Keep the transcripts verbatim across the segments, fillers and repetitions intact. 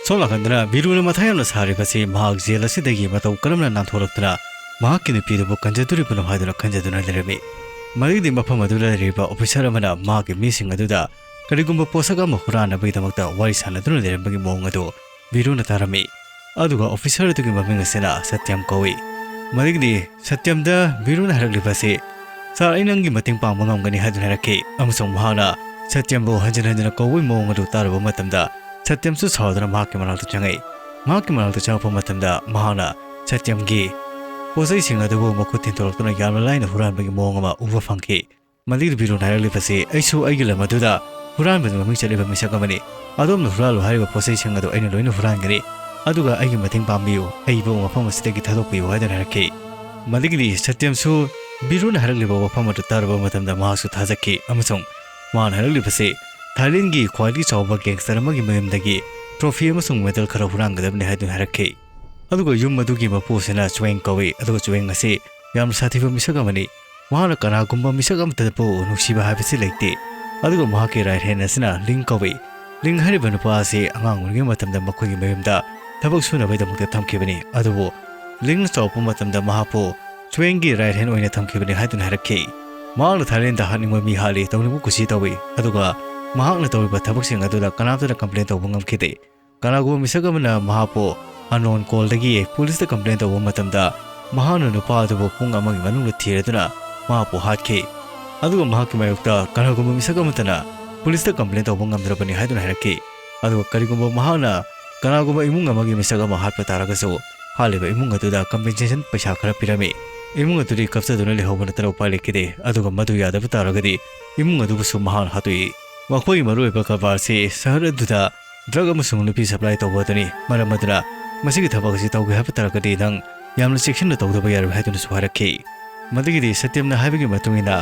ꯁꯣꯝ ꯅꯥꯀꯟꯗꯅ ꯕꯤꯔꯨꯅ ꯃꯊꯥ ꯌꯥꯝꯅ ꯁꯥꯔꯤꯕꯁꯤ ꯃꯍꯥꯛ ꯖꯦꯜ ꯑꯁꯤꯗꯒꯤ ꯃꯇꯧ ꯀꯔꯝꯅ ꯅꯥꯟꯊꯣꯔꯛꯇꯨꯅ ꯃꯍꯥꯛꯀꯤ ꯅꯨꯄꯤꯗꯨꯕꯨ ꯀꯟꯖꯗꯣꯔꯤꯕꯅꯣ ꯍꯥꯏꯗꯨꯅ ꯈꯟꯖꯗꯨꯅ ꯂꯩꯔꯝꯃꯤ꯫ ꯃꯗꯨꯒꯤꯗꯤ ꯃꯐꯝ ꯑꯗꯨꯗ ꯂꯩꯔꯤꯕ ꯑꯣꯐꯤꯁꯔ ꯑꯃꯅ ꯃꯍꯥꯛꯀꯤ ꯃꯤꯁꯤꯡ ꯑꯗꯨꯗ ꯀꯔꯤꯒꯨꯝꯕ ꯄꯣꯠꯁꯛ ꯑꯃ ꯍꯨꯔꯥꯟꯅꯕꯒꯤꯗꯃꯛꯇ ꯋꯥꯔꯤ ꯁꯥꯟꯅꯗꯨꯅ ꯂꯩꯔꯝꯕꯒꯤ ꯃꯑꯣꯡ ꯑꯗꯨ ꯕꯤꯔꯨꯅ ꯇꯥꯔꯝꯃꯤ꯫ ꯑꯗꯨꯒ ꯑꯣꯐꯤꯁꯔ ꯑꯗꯨꯒꯤ ꯃꯃꯤꯡ ꯑꯁꯤꯅ ꯁꯇ꯭ꯌꯝ ꯀꯧꯏ꯫ ꯃꯗꯨꯒꯤꯗꯤ ꯁꯇ꯭ꯌꯝꯗ ꯕꯤꯔꯨꯅ ꯍꯥꯏꯔꯛꯂꯤꯕ ꯑꯁꯤ, "ꯁꯥꯔ, ꯑꯩ ꯅꯪꯒꯤ ꯃꯇꯦꯡ ꯄꯥꯡꯕ ꯉꯝꯒꯅꯤ" ꯍꯥꯏꯗꯨꯅ ꯍꯥꯏꯔꯛꯈꯤ꯫ ꯑꯃꯁꯨꯡ ꯃꯍꯥꯛꯅ ꯁꯇ꯭ꯌꯝꯕꯨ ꯍꯟꯖꯤꯟ ꯍꯟꯖꯤꯟꯅ ꯀꯧꯕꯒꯤ ꯃꯑꯣꯡ ꯑꯗꯨ ꯇꯥꯔꯨꯕ ꯃꯇꯝꯗ ꯁꯇ꯭ꯌꯝꯁꯨ ꯁꯥꯎꯗꯨꯅ ꯃꯍꯥꯛꯀꯤ ꯃꯅꯥꯛꯇ ꯆꯪꯉꯛꯏ꯫ ꯃꯍꯥꯛꯀꯤ ꯃꯅꯥꯛꯇ ꯆꯪꯉꯛꯄ ꯃꯇꯝꯗ ꯃꯍꯥꯛꯅ ꯁꯇ꯭ꯌꯝꯒꯤ ꯄꯣꯠꯆꯩꯁꯤꯡ ꯑꯗꯨꯕꯨ ꯃꯈꯨꯠ ꯊꯤꯟꯗꯣꯔꯛꯇꯨꯅ ꯌꯥꯝꯅ ꯂꯥꯏꯅ ꯍꯨꯔꯥꯟꯕꯒꯤ ꯃꯑꯣꯡ ꯑꯃ ꯎꯕ ꯐꯪꯈꯤ꯫ ꯃꯗꯨꯒꯤ ꯕꯤꯔꯨꯅ ꯍꯥꯏꯔꯛꯂꯤꯕꯁꯤ, "ꯑꯩꯁꯨ ꯑꯩꯒꯤ ꯂꯝ ꯑꯗꯨꯗ ꯍꯨꯔꯥꯟꯕꯗ ꯃꯃꯤꯡ ꯆꯠꯂꯤꯕ ꯃꯤꯁꯛ ꯑꯃꯅꯤ꯫ ꯑꯗꯣꯝꯅ ꯍꯨꯔꯥꯜꯂꯨ ꯍꯥꯏꯔꯤꯕ ꯄꯣꯠꯆꯩꯁꯤꯡ ꯑꯗꯨ ꯑꯩꯅ ꯂꯣꯏꯅ ꯍꯨꯔꯥꯟꯒꯅꯤ꯫ ꯑꯗꯨꯒ ꯑꯩꯒꯤ ꯃꯇꯦꯡ ꯄꯥꯡꯕꯤꯌꯨ, ꯑꯩꯕꯨ ꯃꯐꯝ ꯑꯁꯤꯗꯒꯤ ꯊꯥꯗꯣꯛꯄꯤꯌꯨ" ꯍꯥꯏꯗꯨꯅ ꯍꯥꯏꯔꯛꯈꯤ꯫ ꯃꯗꯨꯒꯤꯗꯤ ꯁꯇ꯭ꯌꯝꯁꯨ ꯕꯤꯔꯨꯅ ꯍꯥꯏꯔꯛꯂꯤꯕ ꯋꯥꯐꯝ ꯑꯗꯨ ꯇꯥꯔꯨꯕ ꯃꯇꯝꯗ ꯃꯍꯥꯛꯁꯨ ꯊꯥꯖꯈꯤ, ꯑꯃꯁꯨꯡ ꯃꯥꯅ ꯍꯥꯏꯔꯛꯂꯤꯕꯁꯤ ꯊꯥꯏꯂꯦꯟꯒꯤ ꯈ꯭ꯋꯥꯏꯗꯒꯤ ꯆꯥꯎꯕ ꯒꯦꯡꯁꯇꯔ ꯑꯃꯒꯤ ꯃꯌꯨꯝꯗꯒꯤ ꯇ꯭ꯔꯣꯐꯤ ꯑꯃꯁꯨꯡ ꯃꯦꯗꯜ ꯈꯔ ꯍꯨꯔꯥꯟꯒꯗꯕꯅꯤ ꯍꯥꯏꯗꯨꯅ ꯍꯥꯏꯔꯛꯈꯤ꯫ ꯑꯗꯨꯒ ꯌꯨꯝ ꯑꯗꯨꯒꯤ ꯃꯄꯨ ꯑꯁꯤꯅ ꯆ꯭ꯋꯦꯡ ꯀꯧꯏ, ꯑꯗꯨꯒ ꯆ꯭ꯋꯦꯡ ꯑꯁꯤ ꯌꯥꯝꯅ ꯁꯥꯊꯤꯕ ꯃꯤꯁꯛ ꯑꯃꯅꯤ꯫ ꯃꯍꯥꯛꯅ ꯀꯅꯥꯒꯨꯝꯕ ꯃꯤꯁꯛ ꯑꯃꯠꯇꯕꯨ ꯅꯨꯡꯁꯤꯕ ꯍꯥꯏꯕꯁꯤ ꯂꯩꯇꯦ꯫ ꯑꯗꯨꯒ ꯃꯍꯥꯛꯀꯤ ꯔꯥꯏꯠ ꯍꯦꯟ ꯑꯁꯤꯅ ꯂꯤꯡ ꯀꯧꯏ꯫ ꯂꯤꯡ ꯍꯥꯏꯔꯤꯕ ꯅꯨꯄꯥ ꯑꯁꯤ ꯑꯉꯥꯡ ꯑꯣꯏꯔꯤꯉꯩ ꯃꯇꯝꯗ ꯃꯈꯣꯏꯒꯤ ꯃꯌꯨꯝꯗ ꯊꯕꯛ ꯁꯨꯅꯕꯒꯤꯗꯃꯛꯇ ꯊꯝꯈꯤꯕꯅꯤ꯫ ꯑꯗꯨꯕꯨ ꯂꯤꯡꯅ ꯆꯥꯎꯔꯛꯄ ꯃꯇꯝꯗ ꯃꯍꯥꯛꯄꯨ ꯆ꯭ꯋꯦꯡꯒꯤ ꯔꯥꯏꯠ ꯍꯦꯟ ꯑꯣꯏꯅ ꯊꯝꯈꯤꯕꯅꯤ ꯍꯥꯏꯗꯨꯅ ꯍꯥꯏꯔꯛꯈꯤ꯫ ꯃꯍꯥꯛꯅ ꯊꯥꯏꯂꯦꯟꯗ ꯍꯥꯠꯅꯤꯡꯕ ꯃꯤ ꯍꯥꯠꯂꯤ, ꯇꯧꯅꯤꯡꯕ ꯀꯨꯁꯤ ꯇꯧꯏ, ꯑꯗꯨꯒ ꯃꯍꯥꯛꯅ ꯇꯧꯔꯤꯕ ꯊꯕꯛꯁꯤꯡ ꯑꯗꯨꯗ ꯀꯅꯥꯝꯇꯅ ꯀꯝꯄ꯭ꯂꯦꯟ ꯇꯧꯕ ꯉꯝꯈꯤꯗꯦ꯫ ꯀꯅꯥꯒꯨꯝꯕ ꯃꯤꯁꯛ ꯑꯃꯅ ꯃꯍꯥꯛꯄꯨ ꯑꯟꯅꯣꯟ ꯀꯣꯜꯗꯒꯤ ꯄꯨꯂꯤꯁꯇ ꯀꯝꯄ꯭ꯂꯦꯟ ꯇꯧꯕ ꯃꯇꯝꯗ, ꯃꯍꯥꯛꯅ ꯅꯨꯄꯥ ꯑꯗꯨꯕꯨ ꯄꯨꯡ ꯑꯃꯒꯤ ꯃꯅꯨꯡꯗ ꯊꯤꯔꯗꯨꯅ ꯃꯍꯥꯛꯄꯨ ꯍꯥꯠꯈꯤ꯫ ꯑꯗꯨꯒ ꯃꯍꯥꯛꯀꯤ ꯃꯥꯌꯣꯛꯇ ꯀꯅꯥꯒꯨꯝꯕ ꯃꯤꯁꯛ ꯑꯃꯠꯇꯅ ꯄꯨꯂꯤꯁꯇ ꯀꯝꯄ꯭ꯂꯦꯟ ꯇꯧꯕ ꯉꯝꯗ꯭ꯔꯕꯅꯤ ꯍꯥꯏꯗꯨꯅ ꯍꯥꯏꯔꯛꯈꯤ꯫ ꯑꯗꯨꯒ ꯀꯔꯤꯒꯨꯝꯕ ꯃꯍꯥꯛꯅ ꯀꯅꯥꯒꯨꯝꯕ ꯏꯃꯨꯡ ꯑꯃꯒꯤ ꯃꯤꯁꯛ ꯑꯃ ꯍꯥꯠꯄ ꯇꯥꯔꯒꯁꯨ, ꯍꯥꯠꯂꯤꯕ ꯏꯃꯨꯡ ꯑꯗꯨꯗ ꯀꯝꯄꯦꯟꯁꯦꯁꯟ ꯄꯩꯁꯥ ꯈꯔ ꯄꯤꯔꯝꯃꯤ꯫ ꯏꯃꯨꯡ ꯑꯗꯨꯗꯤ ꯀꯞꯆꯗꯨꯅ ꯂꯩꯍꯧꯕ ꯅꯠꯇꯅ ꯎꯄꯥꯏ ꯂꯩꯈꯤꯗꯦ꯫ ꯑꯗꯨꯒ ꯃꯗꯨ ꯌꯥꯗꯕ ꯇꯥꯔꯒꯗꯤ ꯏꯃꯨꯡ ꯑꯗꯨꯕꯨꯁꯨ ꯃꯍꯥꯛꯅ ꯍꯥꯠꯇꯣꯛꯏ꯫ ꯃꯈꯣꯏꯒꯤ ꯃꯔꯨꯑꯣꯏꯕ ꯀꯔꯕꯥꯔꯁꯤ ꯁꯍꯔ ꯑꯗꯨꯗ ꯗ꯭ꯔꯒ ꯑꯃꯁꯨꯡ ꯅꯨꯄꯤ ꯁꯄ꯭ꯂꯥꯏ ꯇꯧꯕ ꯑꯗꯨꯅꯤ꯫ ꯃꯔꯝ ꯑꯗꯨꯅ ꯃꯁꯤꯒꯤ ꯊꯕꯛ ꯑꯁꯤ ꯇꯧꯒꯦ ꯍꯥꯏꯕ ꯇꯥꯔꯒꯗꯤ ꯅꯪ ꯌꯥꯝꯅ ꯆꯦꯛꯁꯤꯟꯅ ꯇꯧꯗꯕ ꯌꯥꯔꯣꯏ ꯍꯥꯏꯗꯨꯅꯁꯨ ꯍꯥꯏꯔꯛꯈꯤ꯫ ꯃꯗꯨꯒꯤꯗꯤ ꯁꯇ꯭ꯌꯝꯅ ꯍꯥꯏꯕꯒꯤ ꯃꯇꯨꯡ ꯏꯟꯅ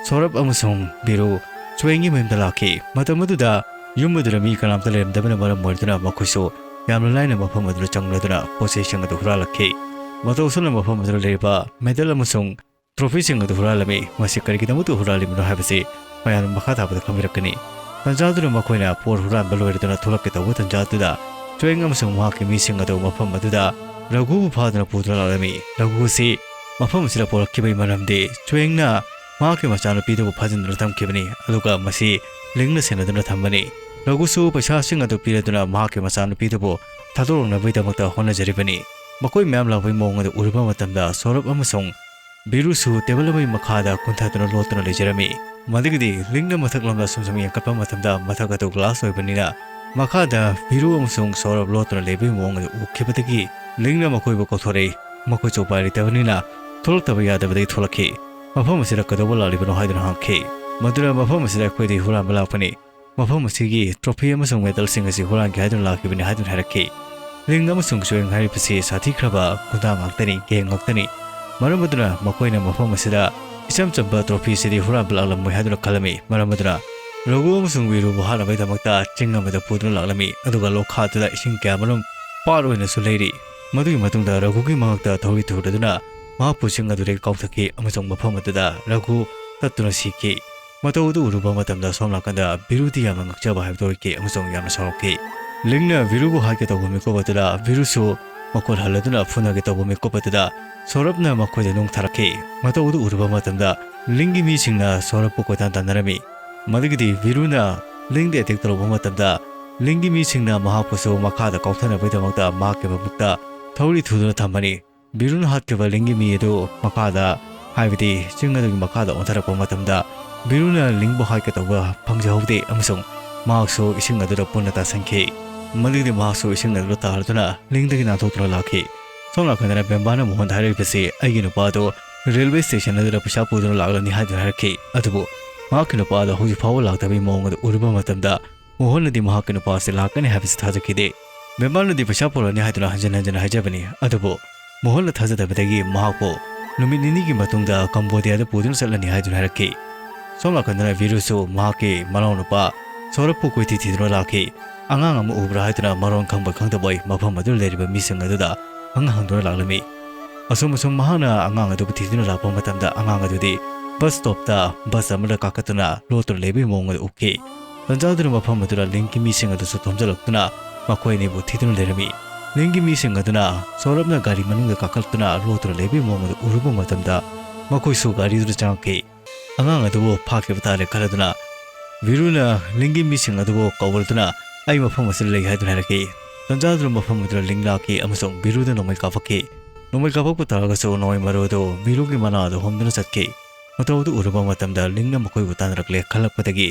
ꯁꯧꯔꯚ ꯑꯃꯁꯨꯡ ꯕꯤꯔꯨ ꯆ꯭ꯋꯦꯡꯒꯤ ꯃꯌꯨꯝꯗ ꯂꯥꯛꯈꯤ꯫ ꯃꯇꯝ ꯑꯗꯨꯗ ꯌꯨꯝ ꯑꯗꯨꯗ ꯃꯤ ꯀꯅꯥꯝꯇ ꯂꯩꯔꯝꯗꯕꯅ ꯃꯔꯝ ꯑꯣꯏꯗꯨꯅ ꯃꯈꯣꯏꯁꯨ ꯌꯥꯝꯅ ꯂꯥꯏꯅ ꯃꯐꯝ ꯑꯗꯨꯗ ꯆꯪꯂꯗꯨꯅ ꯄꯣꯠ ꯆꯩꯁꯤꯡ ꯑꯗꯨ ꯍꯨꯔꯥꯜꯂꯛꯈꯤ꯫ ꯃꯇꯧ ꯑꯁꯨꯝꯅ ꯃꯐꯝ ꯑꯗꯨꯗ ꯂꯩꯔꯤꯕ ꯃꯦꯗꯜ ꯑꯃꯁꯨꯡ ꯇ꯭ꯔꯣꯐꯤꯁꯤꯡ ꯑꯗꯨ ꯍꯨꯔꯥꯜꯂꯝꯃꯤ꯫ ꯃꯁꯤ ꯀꯔꯤꯒꯤꯗꯃꯛꯇ ꯍꯨꯔꯥꯜꯂꯤꯕꯅꯣ ꯍꯥꯏꯕꯁꯤ ꯃꯌꯥꯝꯅ ꯃꯈꯥ ꯇꯥꯕꯗ ꯈꯪꯕꯤꯔꯛꯀꯅꯤ꯫ ꯇꯟꯖꯥ ꯑꯗꯨꯗ ꯃꯈꯣꯏꯅ ꯄꯣꯠ ꯍꯨꯔꯥꯟꯕ ꯂꯣꯏꯔꯗꯨꯅ ꯊꯣꯛꯂꯛꯀꯦ ꯇꯧꯕ ꯇꯟꯖꯥ ꯑꯗꯨꯗ ꯆꯨꯌꯦꯡ ꯑꯃꯁꯨꯡ ꯃꯍꯥꯛꯀꯤ ꯃꯤꯁꯤꯡ ꯑꯗꯨ ꯃꯐꯝ ꯑꯗꯨꯗ ꯔꯘꯨꯕꯨ ꯐꯥꯗꯨꯅ ꯄꯨꯗꯨꯅ ꯂꯥꯛꯂꯝꯃꯤ꯫ ꯔꯘꯨ ꯑꯁꯤ ꯃꯐꯝ ꯑꯁꯤꯗ ꯄꯨꯔꯛꯈꯤꯕꯒꯤ ꯃꯔꯝꯗꯤ ꯆꯨꯌꯦꯡꯅ ꯃꯍꯥꯛꯀꯤ ꯃꯆꯥꯅꯨꯄꯤꯗꯨꯕꯨ ꯐꯥꯖꯤꯟꯗꯨꯅ ꯊꯝꯈꯤꯕꯅꯤ, ꯑꯗꯨꯒ ꯃꯁꯤ ꯂꯤꯡꯅ ꯁꯦꯟꯅꯗꯨꯅ ꯊꯝꯕꯅꯤ꯫ ꯔꯘꯨꯁꯨ ꯄꯩꯁꯥꯁꯤꯡ ꯑꯗꯨ ꯄꯤꯔꯗꯨꯅ ꯃꯍꯥꯛꯀꯤ ꯃꯆꯥꯅꯨꯄꯤꯗꯨꯕꯨ ꯊꯥꯗꯣꯔꯛꯅꯕꯒꯤꯗꯃꯛꯇ ꯍꯣꯠꯅꯖꯔꯤꯕꯅꯤ꯫ ꯃꯈꯣꯏ ꯃꯌꯥꯝ ꯂꯥꯛꯄꯒꯤ ꯃꯑꯣꯡ ꯑꯗꯨ ꯎꯔꯨꯕ ꯃꯇꯝꯗ ꯁꯧꯔꯚ ꯑꯃꯁꯨꯡ ꯕꯤꯔꯨꯁꯨ ꯇꯦꯕꯜ ꯑꯃꯒꯤ ꯃꯈꯥꯗ ꯀꯨꯟꯊꯗꯨꯅ ꯂꯣꯠꯇꯨꯅ ꯂꯩꯖꯔꯝꯃꯤ꯫ ꯃꯗꯨꯒꯤꯗꯤ ꯂꯤꯡꯅ ꯃꯊꯛꯂꯣꯝꯗ ꯁꯨꯝ ꯁꯨꯝ ꯌꯦꯡꯈꯠꯄ ꯃꯇꯝꯗ ꯃꯊꯛ ꯑꯗꯨ ꯒ꯭ꯂꯥꯁ ꯑꯣꯏꯕꯅꯤꯅ ꯃꯈꯥꯗ ꯕꯤꯔꯨ ꯑꯃꯁꯨꯡ ꯁꯧꯔꯚ ꯂꯣꯠꯇꯨꯅ ꯂꯩꯕꯒꯤ ꯃꯑꯣꯡ ꯑꯗꯨ ꯎꯈꯤꯕꯗꯒꯤ ꯂꯤꯡꯅ ꯃꯈꯣꯏꯕꯨ ꯀꯧꯊꯣꯔꯛꯏ꯫ ꯃꯈꯣꯏꯁꯨ ꯎꯄꯥꯏ ꯂꯩꯇꯕꯅꯤꯅ ꯊꯣꯛꯂꯛꯇꯕ ꯌꯥꯗꯕꯗꯒꯤ ꯊꯣꯛꯂꯛꯈꯤ꯫ "ꯃꯐꯝ ꯑꯁꯤꯗ ꯀꯩꯗꯧꯕ ꯂꯥꯛꯂꯤꯕꯅꯣ?" ꯍꯥꯏꯗꯨꯅ ꯍꯪꯈꯤ꯫ ꯃꯗꯨꯅ, "ꯃꯐꯝ ꯑꯁꯤꯗ ꯑꯩꯈꯣꯏꯗꯤ ꯍꯨꯔꯥꯟꯕ ꯂꯥꯛꯄꯅꯤ꯫ ꯃꯐꯝ ꯑꯁꯤꯒꯤ ꯇ꯭ꯔꯣꯐꯤ ꯑꯃꯁꯨꯡ ꯃꯦꯗꯜꯁꯤꯡ ꯑꯁꯤ ꯍꯨꯔꯥꯟꯒꯦ ꯍꯥꯏꯗꯨꯅ ꯂꯥꯛꯈꯤꯕꯅꯤ" ꯍꯥꯏꯗꯨꯅ ꯍꯥꯏꯔꯛꯈꯤ꯫ ꯂꯤꯡ ꯑꯃꯁꯨꯡ ꯆꯨꯌꯦꯡ ꯍꯥꯏꯔꯤꯕꯁꯤ ꯁꯥꯊꯤꯈ꯭ꯔꯕ ꯒꯨꯟꯗꯥ ꯉꯥꯛꯇꯅꯤ, ꯒꯦꯡ ꯉꯥꯛꯇꯅꯤ꯫ ꯃꯔꯝ ꯑꯗꯨꯅ ꯃꯈꯣꯏꯅ ꯃꯐꯝ ꯑꯁꯤꯗ ꯏꯆꯝ ꯆꯝꯕ ꯇ꯭ꯔꯣꯐꯤ ꯑꯁꯤꯗꯤ ꯍꯨꯔꯥꯟꯕ ꯂꯥꯛꯂꯝꯃꯣꯏ ꯍꯥꯏꯗꯨꯅ ꯈꯜꯂꯝꯃꯤ꯫ ꯃꯔꯝ ꯑꯗꯨꯅ ꯔꯘꯨ ꯑꯃꯁꯨꯡ ꯕꯤꯔꯨꯕꯨ ꯍꯥꯠꯅꯕꯒꯤꯗꯃꯛꯇ ꯆꯤꯡ ꯑꯃꯗ ꯄꯨꯗꯨꯅ ꯂꯥꯛꯂꯝꯃꯤ, ꯑꯗꯨꯒ ꯂꯣꯛꯈꯥꯗꯨꯗ ꯏꯁꯤꯡ ꯀꯌꯥ ꯃꯔꯨꯝ ꯄꯥꯠ ꯑꯣꯏꯅꯁꯨ ꯂꯩꯔꯤ꯫ ꯃꯗꯨꯒꯤ ꯃꯇꯨꯡꯗ ꯔꯘꯨꯒꯤ ꯃꯉꯛꯇ ꯊꯧꯔꯤ ꯊꯨꯗꯨꯅ ꯃꯍꯥꯛꯄꯨ ꯆꯤꯡ ꯑꯗꯨꯗꯒꯤ ꯀꯥꯎꯊꯈꯤ ꯑꯃꯁꯨꯡ ꯃꯐꯝ ꯑꯗꯨꯗ ꯔꯘꯨ ꯇꯠꯇꯨꯅ ꯁꯤꯈꯤ꯫ ꯃꯇꯧ ꯑꯗꯨ ꯎꯔꯨꯕ ꯃꯇꯝꯗ ꯁꯣꯝ ꯅꯥꯀꯟꯗ ꯕꯤꯔꯨꯗꯤ ꯌꯥꯝꯅ ꯉꯛꯆꯕ ꯍꯥꯏꯕꯗꯨ ꯑꯣꯏꯈꯤ ꯑꯃꯁꯨꯡ ꯌꯥꯝꯅ ꯁꯥꯎꯔꯛꯈꯤ꯫ ꯂꯤꯡꯅ ꯕꯤꯔꯨꯕꯨ ꯍꯥꯠꯀꯦ ꯇꯧꯕ ꯃꯤꯀꯨꯞ ꯑꯗꯨꯗ ꯕꯤꯔꯨꯁꯨ ꯃꯈꯨꯠ ꯍꯜꯂꯗꯨꯅ ꯐꯨꯅꯒꯦ ꯇꯧꯕ ꯃꯤꯀꯨꯞ ꯑꯗꯨꯗ ꯁꯧꯔꯚꯅ ꯃꯈꯣꯏꯗ ꯅꯨꯡ ꯊꯥꯔꯛꯈꯤ꯫ ꯃꯇꯧ ꯑꯗꯨ ꯎꯔꯨꯕ ꯃꯇꯝꯗ ꯂꯤꯡꯒꯤ ꯃꯤꯁꯤꯡꯅ ꯁꯧꯔꯚꯄꯨ ꯀꯣꯏꯇꯥꯟ ꯇꯥꯟꯅꯔꯝꯃꯤ꯫ ꯃꯗꯨꯒꯤꯗꯤ ꯕꯤꯔꯨꯅ ꯂꯤꯡꯗ ꯑꯦꯇꯦꯛ ꯇꯧꯔꯨꯕ ꯃꯇꯝꯗ ꯂꯤꯡꯒꯤ ꯃꯤꯁꯤꯡꯅ ꯃꯍꯥꯛꯄꯨꯁꯨ ꯃꯈꯥꯗ ꯀꯥꯎꯊꯅꯕꯒꯤꯗꯃꯛꯇ ꯃꯍꯥꯛꯀꯤ ꯃꯕꯨꯛꯇ ꯊꯧꯔꯤ ꯊꯨꯗꯨꯅ ꯊꯝꯕꯅꯤ꯫ ꯕꯤꯔꯨꯅ ꯍꯥꯠꯈꯤꯕ ꯂꯤꯡꯒꯤ ꯃꯤ ꯑꯗꯨ ꯃꯈꯥꯗ, ꯍꯥꯏꯕꯗꯤ ꯆꯤꯡ ꯑꯗꯨꯒꯤ ꯃꯈꯥꯗ ꯑꯣꯟꯊꯔꯛꯄ ꯃꯇꯝꯗ ꯕꯤꯔꯨꯅ ꯂꯤꯡꯕꯨ ꯍꯥꯠꯀꯦ ꯇꯧꯕ ꯐꯪꯖꯍꯧꯗꯦ ꯑꯃꯁꯨꯡ ꯃꯍꯥꯛꯁꯨ ꯏꯁꯤꯡ ꯑꯗꯨꯗ ꯄꯨꯟꯅ ꯇꯥꯁꯤꯟꯈꯤ꯫ ꯃꯗꯨꯗꯤ ꯃꯍꯥꯛꯁꯨ ꯏꯁꯤꯡ ꯑꯗꯨꯗ ꯇꯥꯔꯗꯨꯅ ꯂꯤꯡꯗꯒꯤ ꯅꯥꯟꯊꯣꯛꯇꯨꯅ ꯂꯥꯛꯈꯤ꯫ ꯁꯣꯝ ꯅꯥꯀꯟꯗꯅ ꯕꯦꯝꯕꯥꯅ ꯃꯣꯍꯟꯗ ꯍꯥꯏꯔꯛꯂꯤꯕꯁꯤ, "ꯑꯩꯒꯤ ꯅꯨꯄꯥ ꯑꯗꯨ ꯔꯦꯜꯋꯦ ꯁ꯭ꯇꯦꯁꯟ ꯑꯗꯨꯗ ꯄꯩꯁꯥ ꯄꯨꯗꯨꯅ ꯂꯥꯛꯂꯅꯤ" ꯍꯥꯏꯗꯨꯅ ꯍꯥꯏꯔꯛꯈꯤ꯫ ꯑꯗꯨꯕꯨ ꯃꯍꯥꯛꯀꯤ ꯅꯨꯄꯥ ꯑꯗꯨ ꯍꯧꯖꯤꯛ ꯐꯥꯎꯕ ꯂꯥꯛꯇꯕꯒꯤ ꯃꯑꯣꯡ ꯑꯗꯨ ꯎꯔꯨꯕ ꯃꯇꯝꯗ ꯃꯣꯍꯟꯅꯗꯤ ꯃꯍꯥꯛꯀꯤ ꯅꯨꯄꯥ ꯑꯁꯤ ꯂꯥꯛꯀꯅꯤ ꯍꯥꯏꯕꯁꯤ ꯊꯥꯖꯈꯤꯗꯦ꯫ ꯕꯦꯝꯕꯥꯅꯗꯤ ꯄꯩꯁꯥ ꯄꯨꯔꯛꯅꯤ ꯍꯥꯏꯗꯨꯅ ꯍꯟꯖꯤꯟ ꯍꯟꯖꯤꯟ ꯍꯥꯏꯖꯕꯅꯤ, ꯑꯗꯨꯕꯨ ꯃꯣꯍꯟꯅ ꯊꯥꯖꯗꯕꯗꯒꯤ ꯃꯍꯥꯛꯄꯨ ꯅꯨꯃꯤꯠ ꯅꯤꯅꯤꯒꯤ ꯃꯇꯨꯡꯗ ꯀꯝꯕꯣꯗꯤꯌꯥꯗ ꯄꯨꯗꯨꯅ ꯆꯠꯂꯅꯤ ꯍꯥꯏꯗꯨꯅ ꯍꯥꯏꯔꯛꯈꯤ꯫ ꯁꯣꯝ ꯅꯥꯀꯟꯗꯅ ꯕꯤꯔꯨꯁꯨ ꯃꯍꯥꯛꯀꯤ ꯃꯅꯥꯎꯅꯨꯄꯥ ꯁꯧꯔꯚꯄꯨ ꯀꯣꯏꯊꯤ ꯊꯤꯗꯨꯅ ꯂꯥꯛꯈꯤ꯫ ꯑꯉꯥꯡ ꯑꯃ ꯎꯕ꯭ꯔꯥ ꯍꯥꯏꯗꯨꯅ ꯃꯔꯣꯟ ꯈꯪꯕ ꯈꯪꯗꯕ ꯑꯣꯏ ꯃꯐꯝ ꯑꯗꯨꯗ ꯂꯩꯔꯤꯕ ꯃꯤꯁꯤꯡ ꯑꯗꯨꯗ ꯍꯪ ꯍꯪꯗꯨꯅ ꯂꯥꯛꯂꯝꯃꯤ꯫ ꯑꯁꯨꯝ ꯑꯁꯨꯝ ꯃꯍꯥꯛꯅ ꯑꯉꯥꯡ ꯑꯗꯨꯕꯨ ꯊꯤꯗꯨꯅ ꯂꯥꯛꯄ ꯃꯇꯝꯗ ꯑꯉꯥꯡ ꯑꯗꯨꯗꯤ ꯕꯁ ꯁ꯭ꯇꯣꯞꯇ ꯕꯁ ꯑꯃꯗ ꯀꯥꯈꯠꯇꯨꯅ ꯂꯣꯠꯇꯨꯅ ꯂꯩꯕꯒꯤ ꯃꯑꯣꯡ ꯑꯗꯨ ꯎꯈꯤ꯫ ꯇꯟꯖꯥꯗꯨꯅ ꯃꯐꯝ ꯑꯗꯨꯗ ꯂꯤꯡꯒꯤ ꯃꯤꯁꯤꯡ ꯑꯗꯨꯁꯨ ꯊꯣꯝꯖꯤꯜꯂꯛꯇꯨꯅ ꯃꯈꯣꯏ ꯑꯅꯤꯕꯨ ꯊꯤꯗꯨꯅ ꯂꯩꯔꯝꯃꯤ꯫ ꯂꯤꯡꯒꯤ ꯃꯤꯁꯤꯡ ꯑꯗꯨꯅ ꯁꯣꯔꯞꯅ ꯒꯥꯔꯤ ꯃꯅꯨꯡꯗ ꯀꯥꯈꯠꯇꯨꯅ ꯂꯣꯠꯇꯨꯅ ꯂꯩꯕꯒꯤ ꯃꯑꯣꯡ ꯑꯗꯨ ꯎꯔꯨꯕ ꯃꯇꯝꯗ ꯃꯈꯣꯏꯁꯨ ꯒꯥꯔꯤꯗꯨꯗ ꯆꯪꯉꯛꯈꯤ꯫ ꯑꯉꯥꯡ ꯑꯗꯨꯕꯨ ꯐꯥꯈꯤꯕ ꯇꯥꯔꯦ ꯈꯜꯂꯗꯨꯅ ꯕꯤꯔꯨꯅ ꯂꯤꯡꯒꯤ ꯃꯤꯁꯤꯡ ꯑꯗꯨꯕꯨ ꯀꯧꯔꯗꯨꯅ "ꯑꯩ ꯃꯐꯝ ꯑꯁꯤꯗ ꯂꯩ" ꯍꯥꯏꯗꯨꯅ ꯍꯥꯏꯔꯛꯈꯤ꯫ ꯇꯟꯖꯥꯗꯨꯅ ꯃꯐꯝ ꯑꯗꯨꯗ ꯂꯤꯡ ꯂꯥꯛꯈꯤ ꯑꯃꯁꯨꯡ ꯕꯤꯔꯨꯗ ꯅꯣꯡꯃꯩ ꯀꯥꯞꯄꯛꯈꯤ꯫ ꯅꯣꯡꯃꯩ ꯀꯥꯞꯄꯛꯄ ꯇꯥꯔꯒꯁꯨ ꯅꯣꯡꯃꯩ ꯃꯔꯨ ꯑꯗꯨ ꯕꯤꯔꯨꯒꯤ ꯃꯅꯥ ꯑꯗꯨ ꯍꯨꯝꯗꯨꯅ ꯆꯠꯈꯤ꯫ ꯃꯇꯧ ꯑꯗꯨ ꯎꯔꯨꯕ ꯃꯇꯝꯗ ꯂꯤꯡꯅ ꯃꯈꯣꯏꯕꯨ ꯇꯥꯟꯅꯔꯛꯂꯦ ꯈꯜꯂꯛꯄꯗꯒꯤ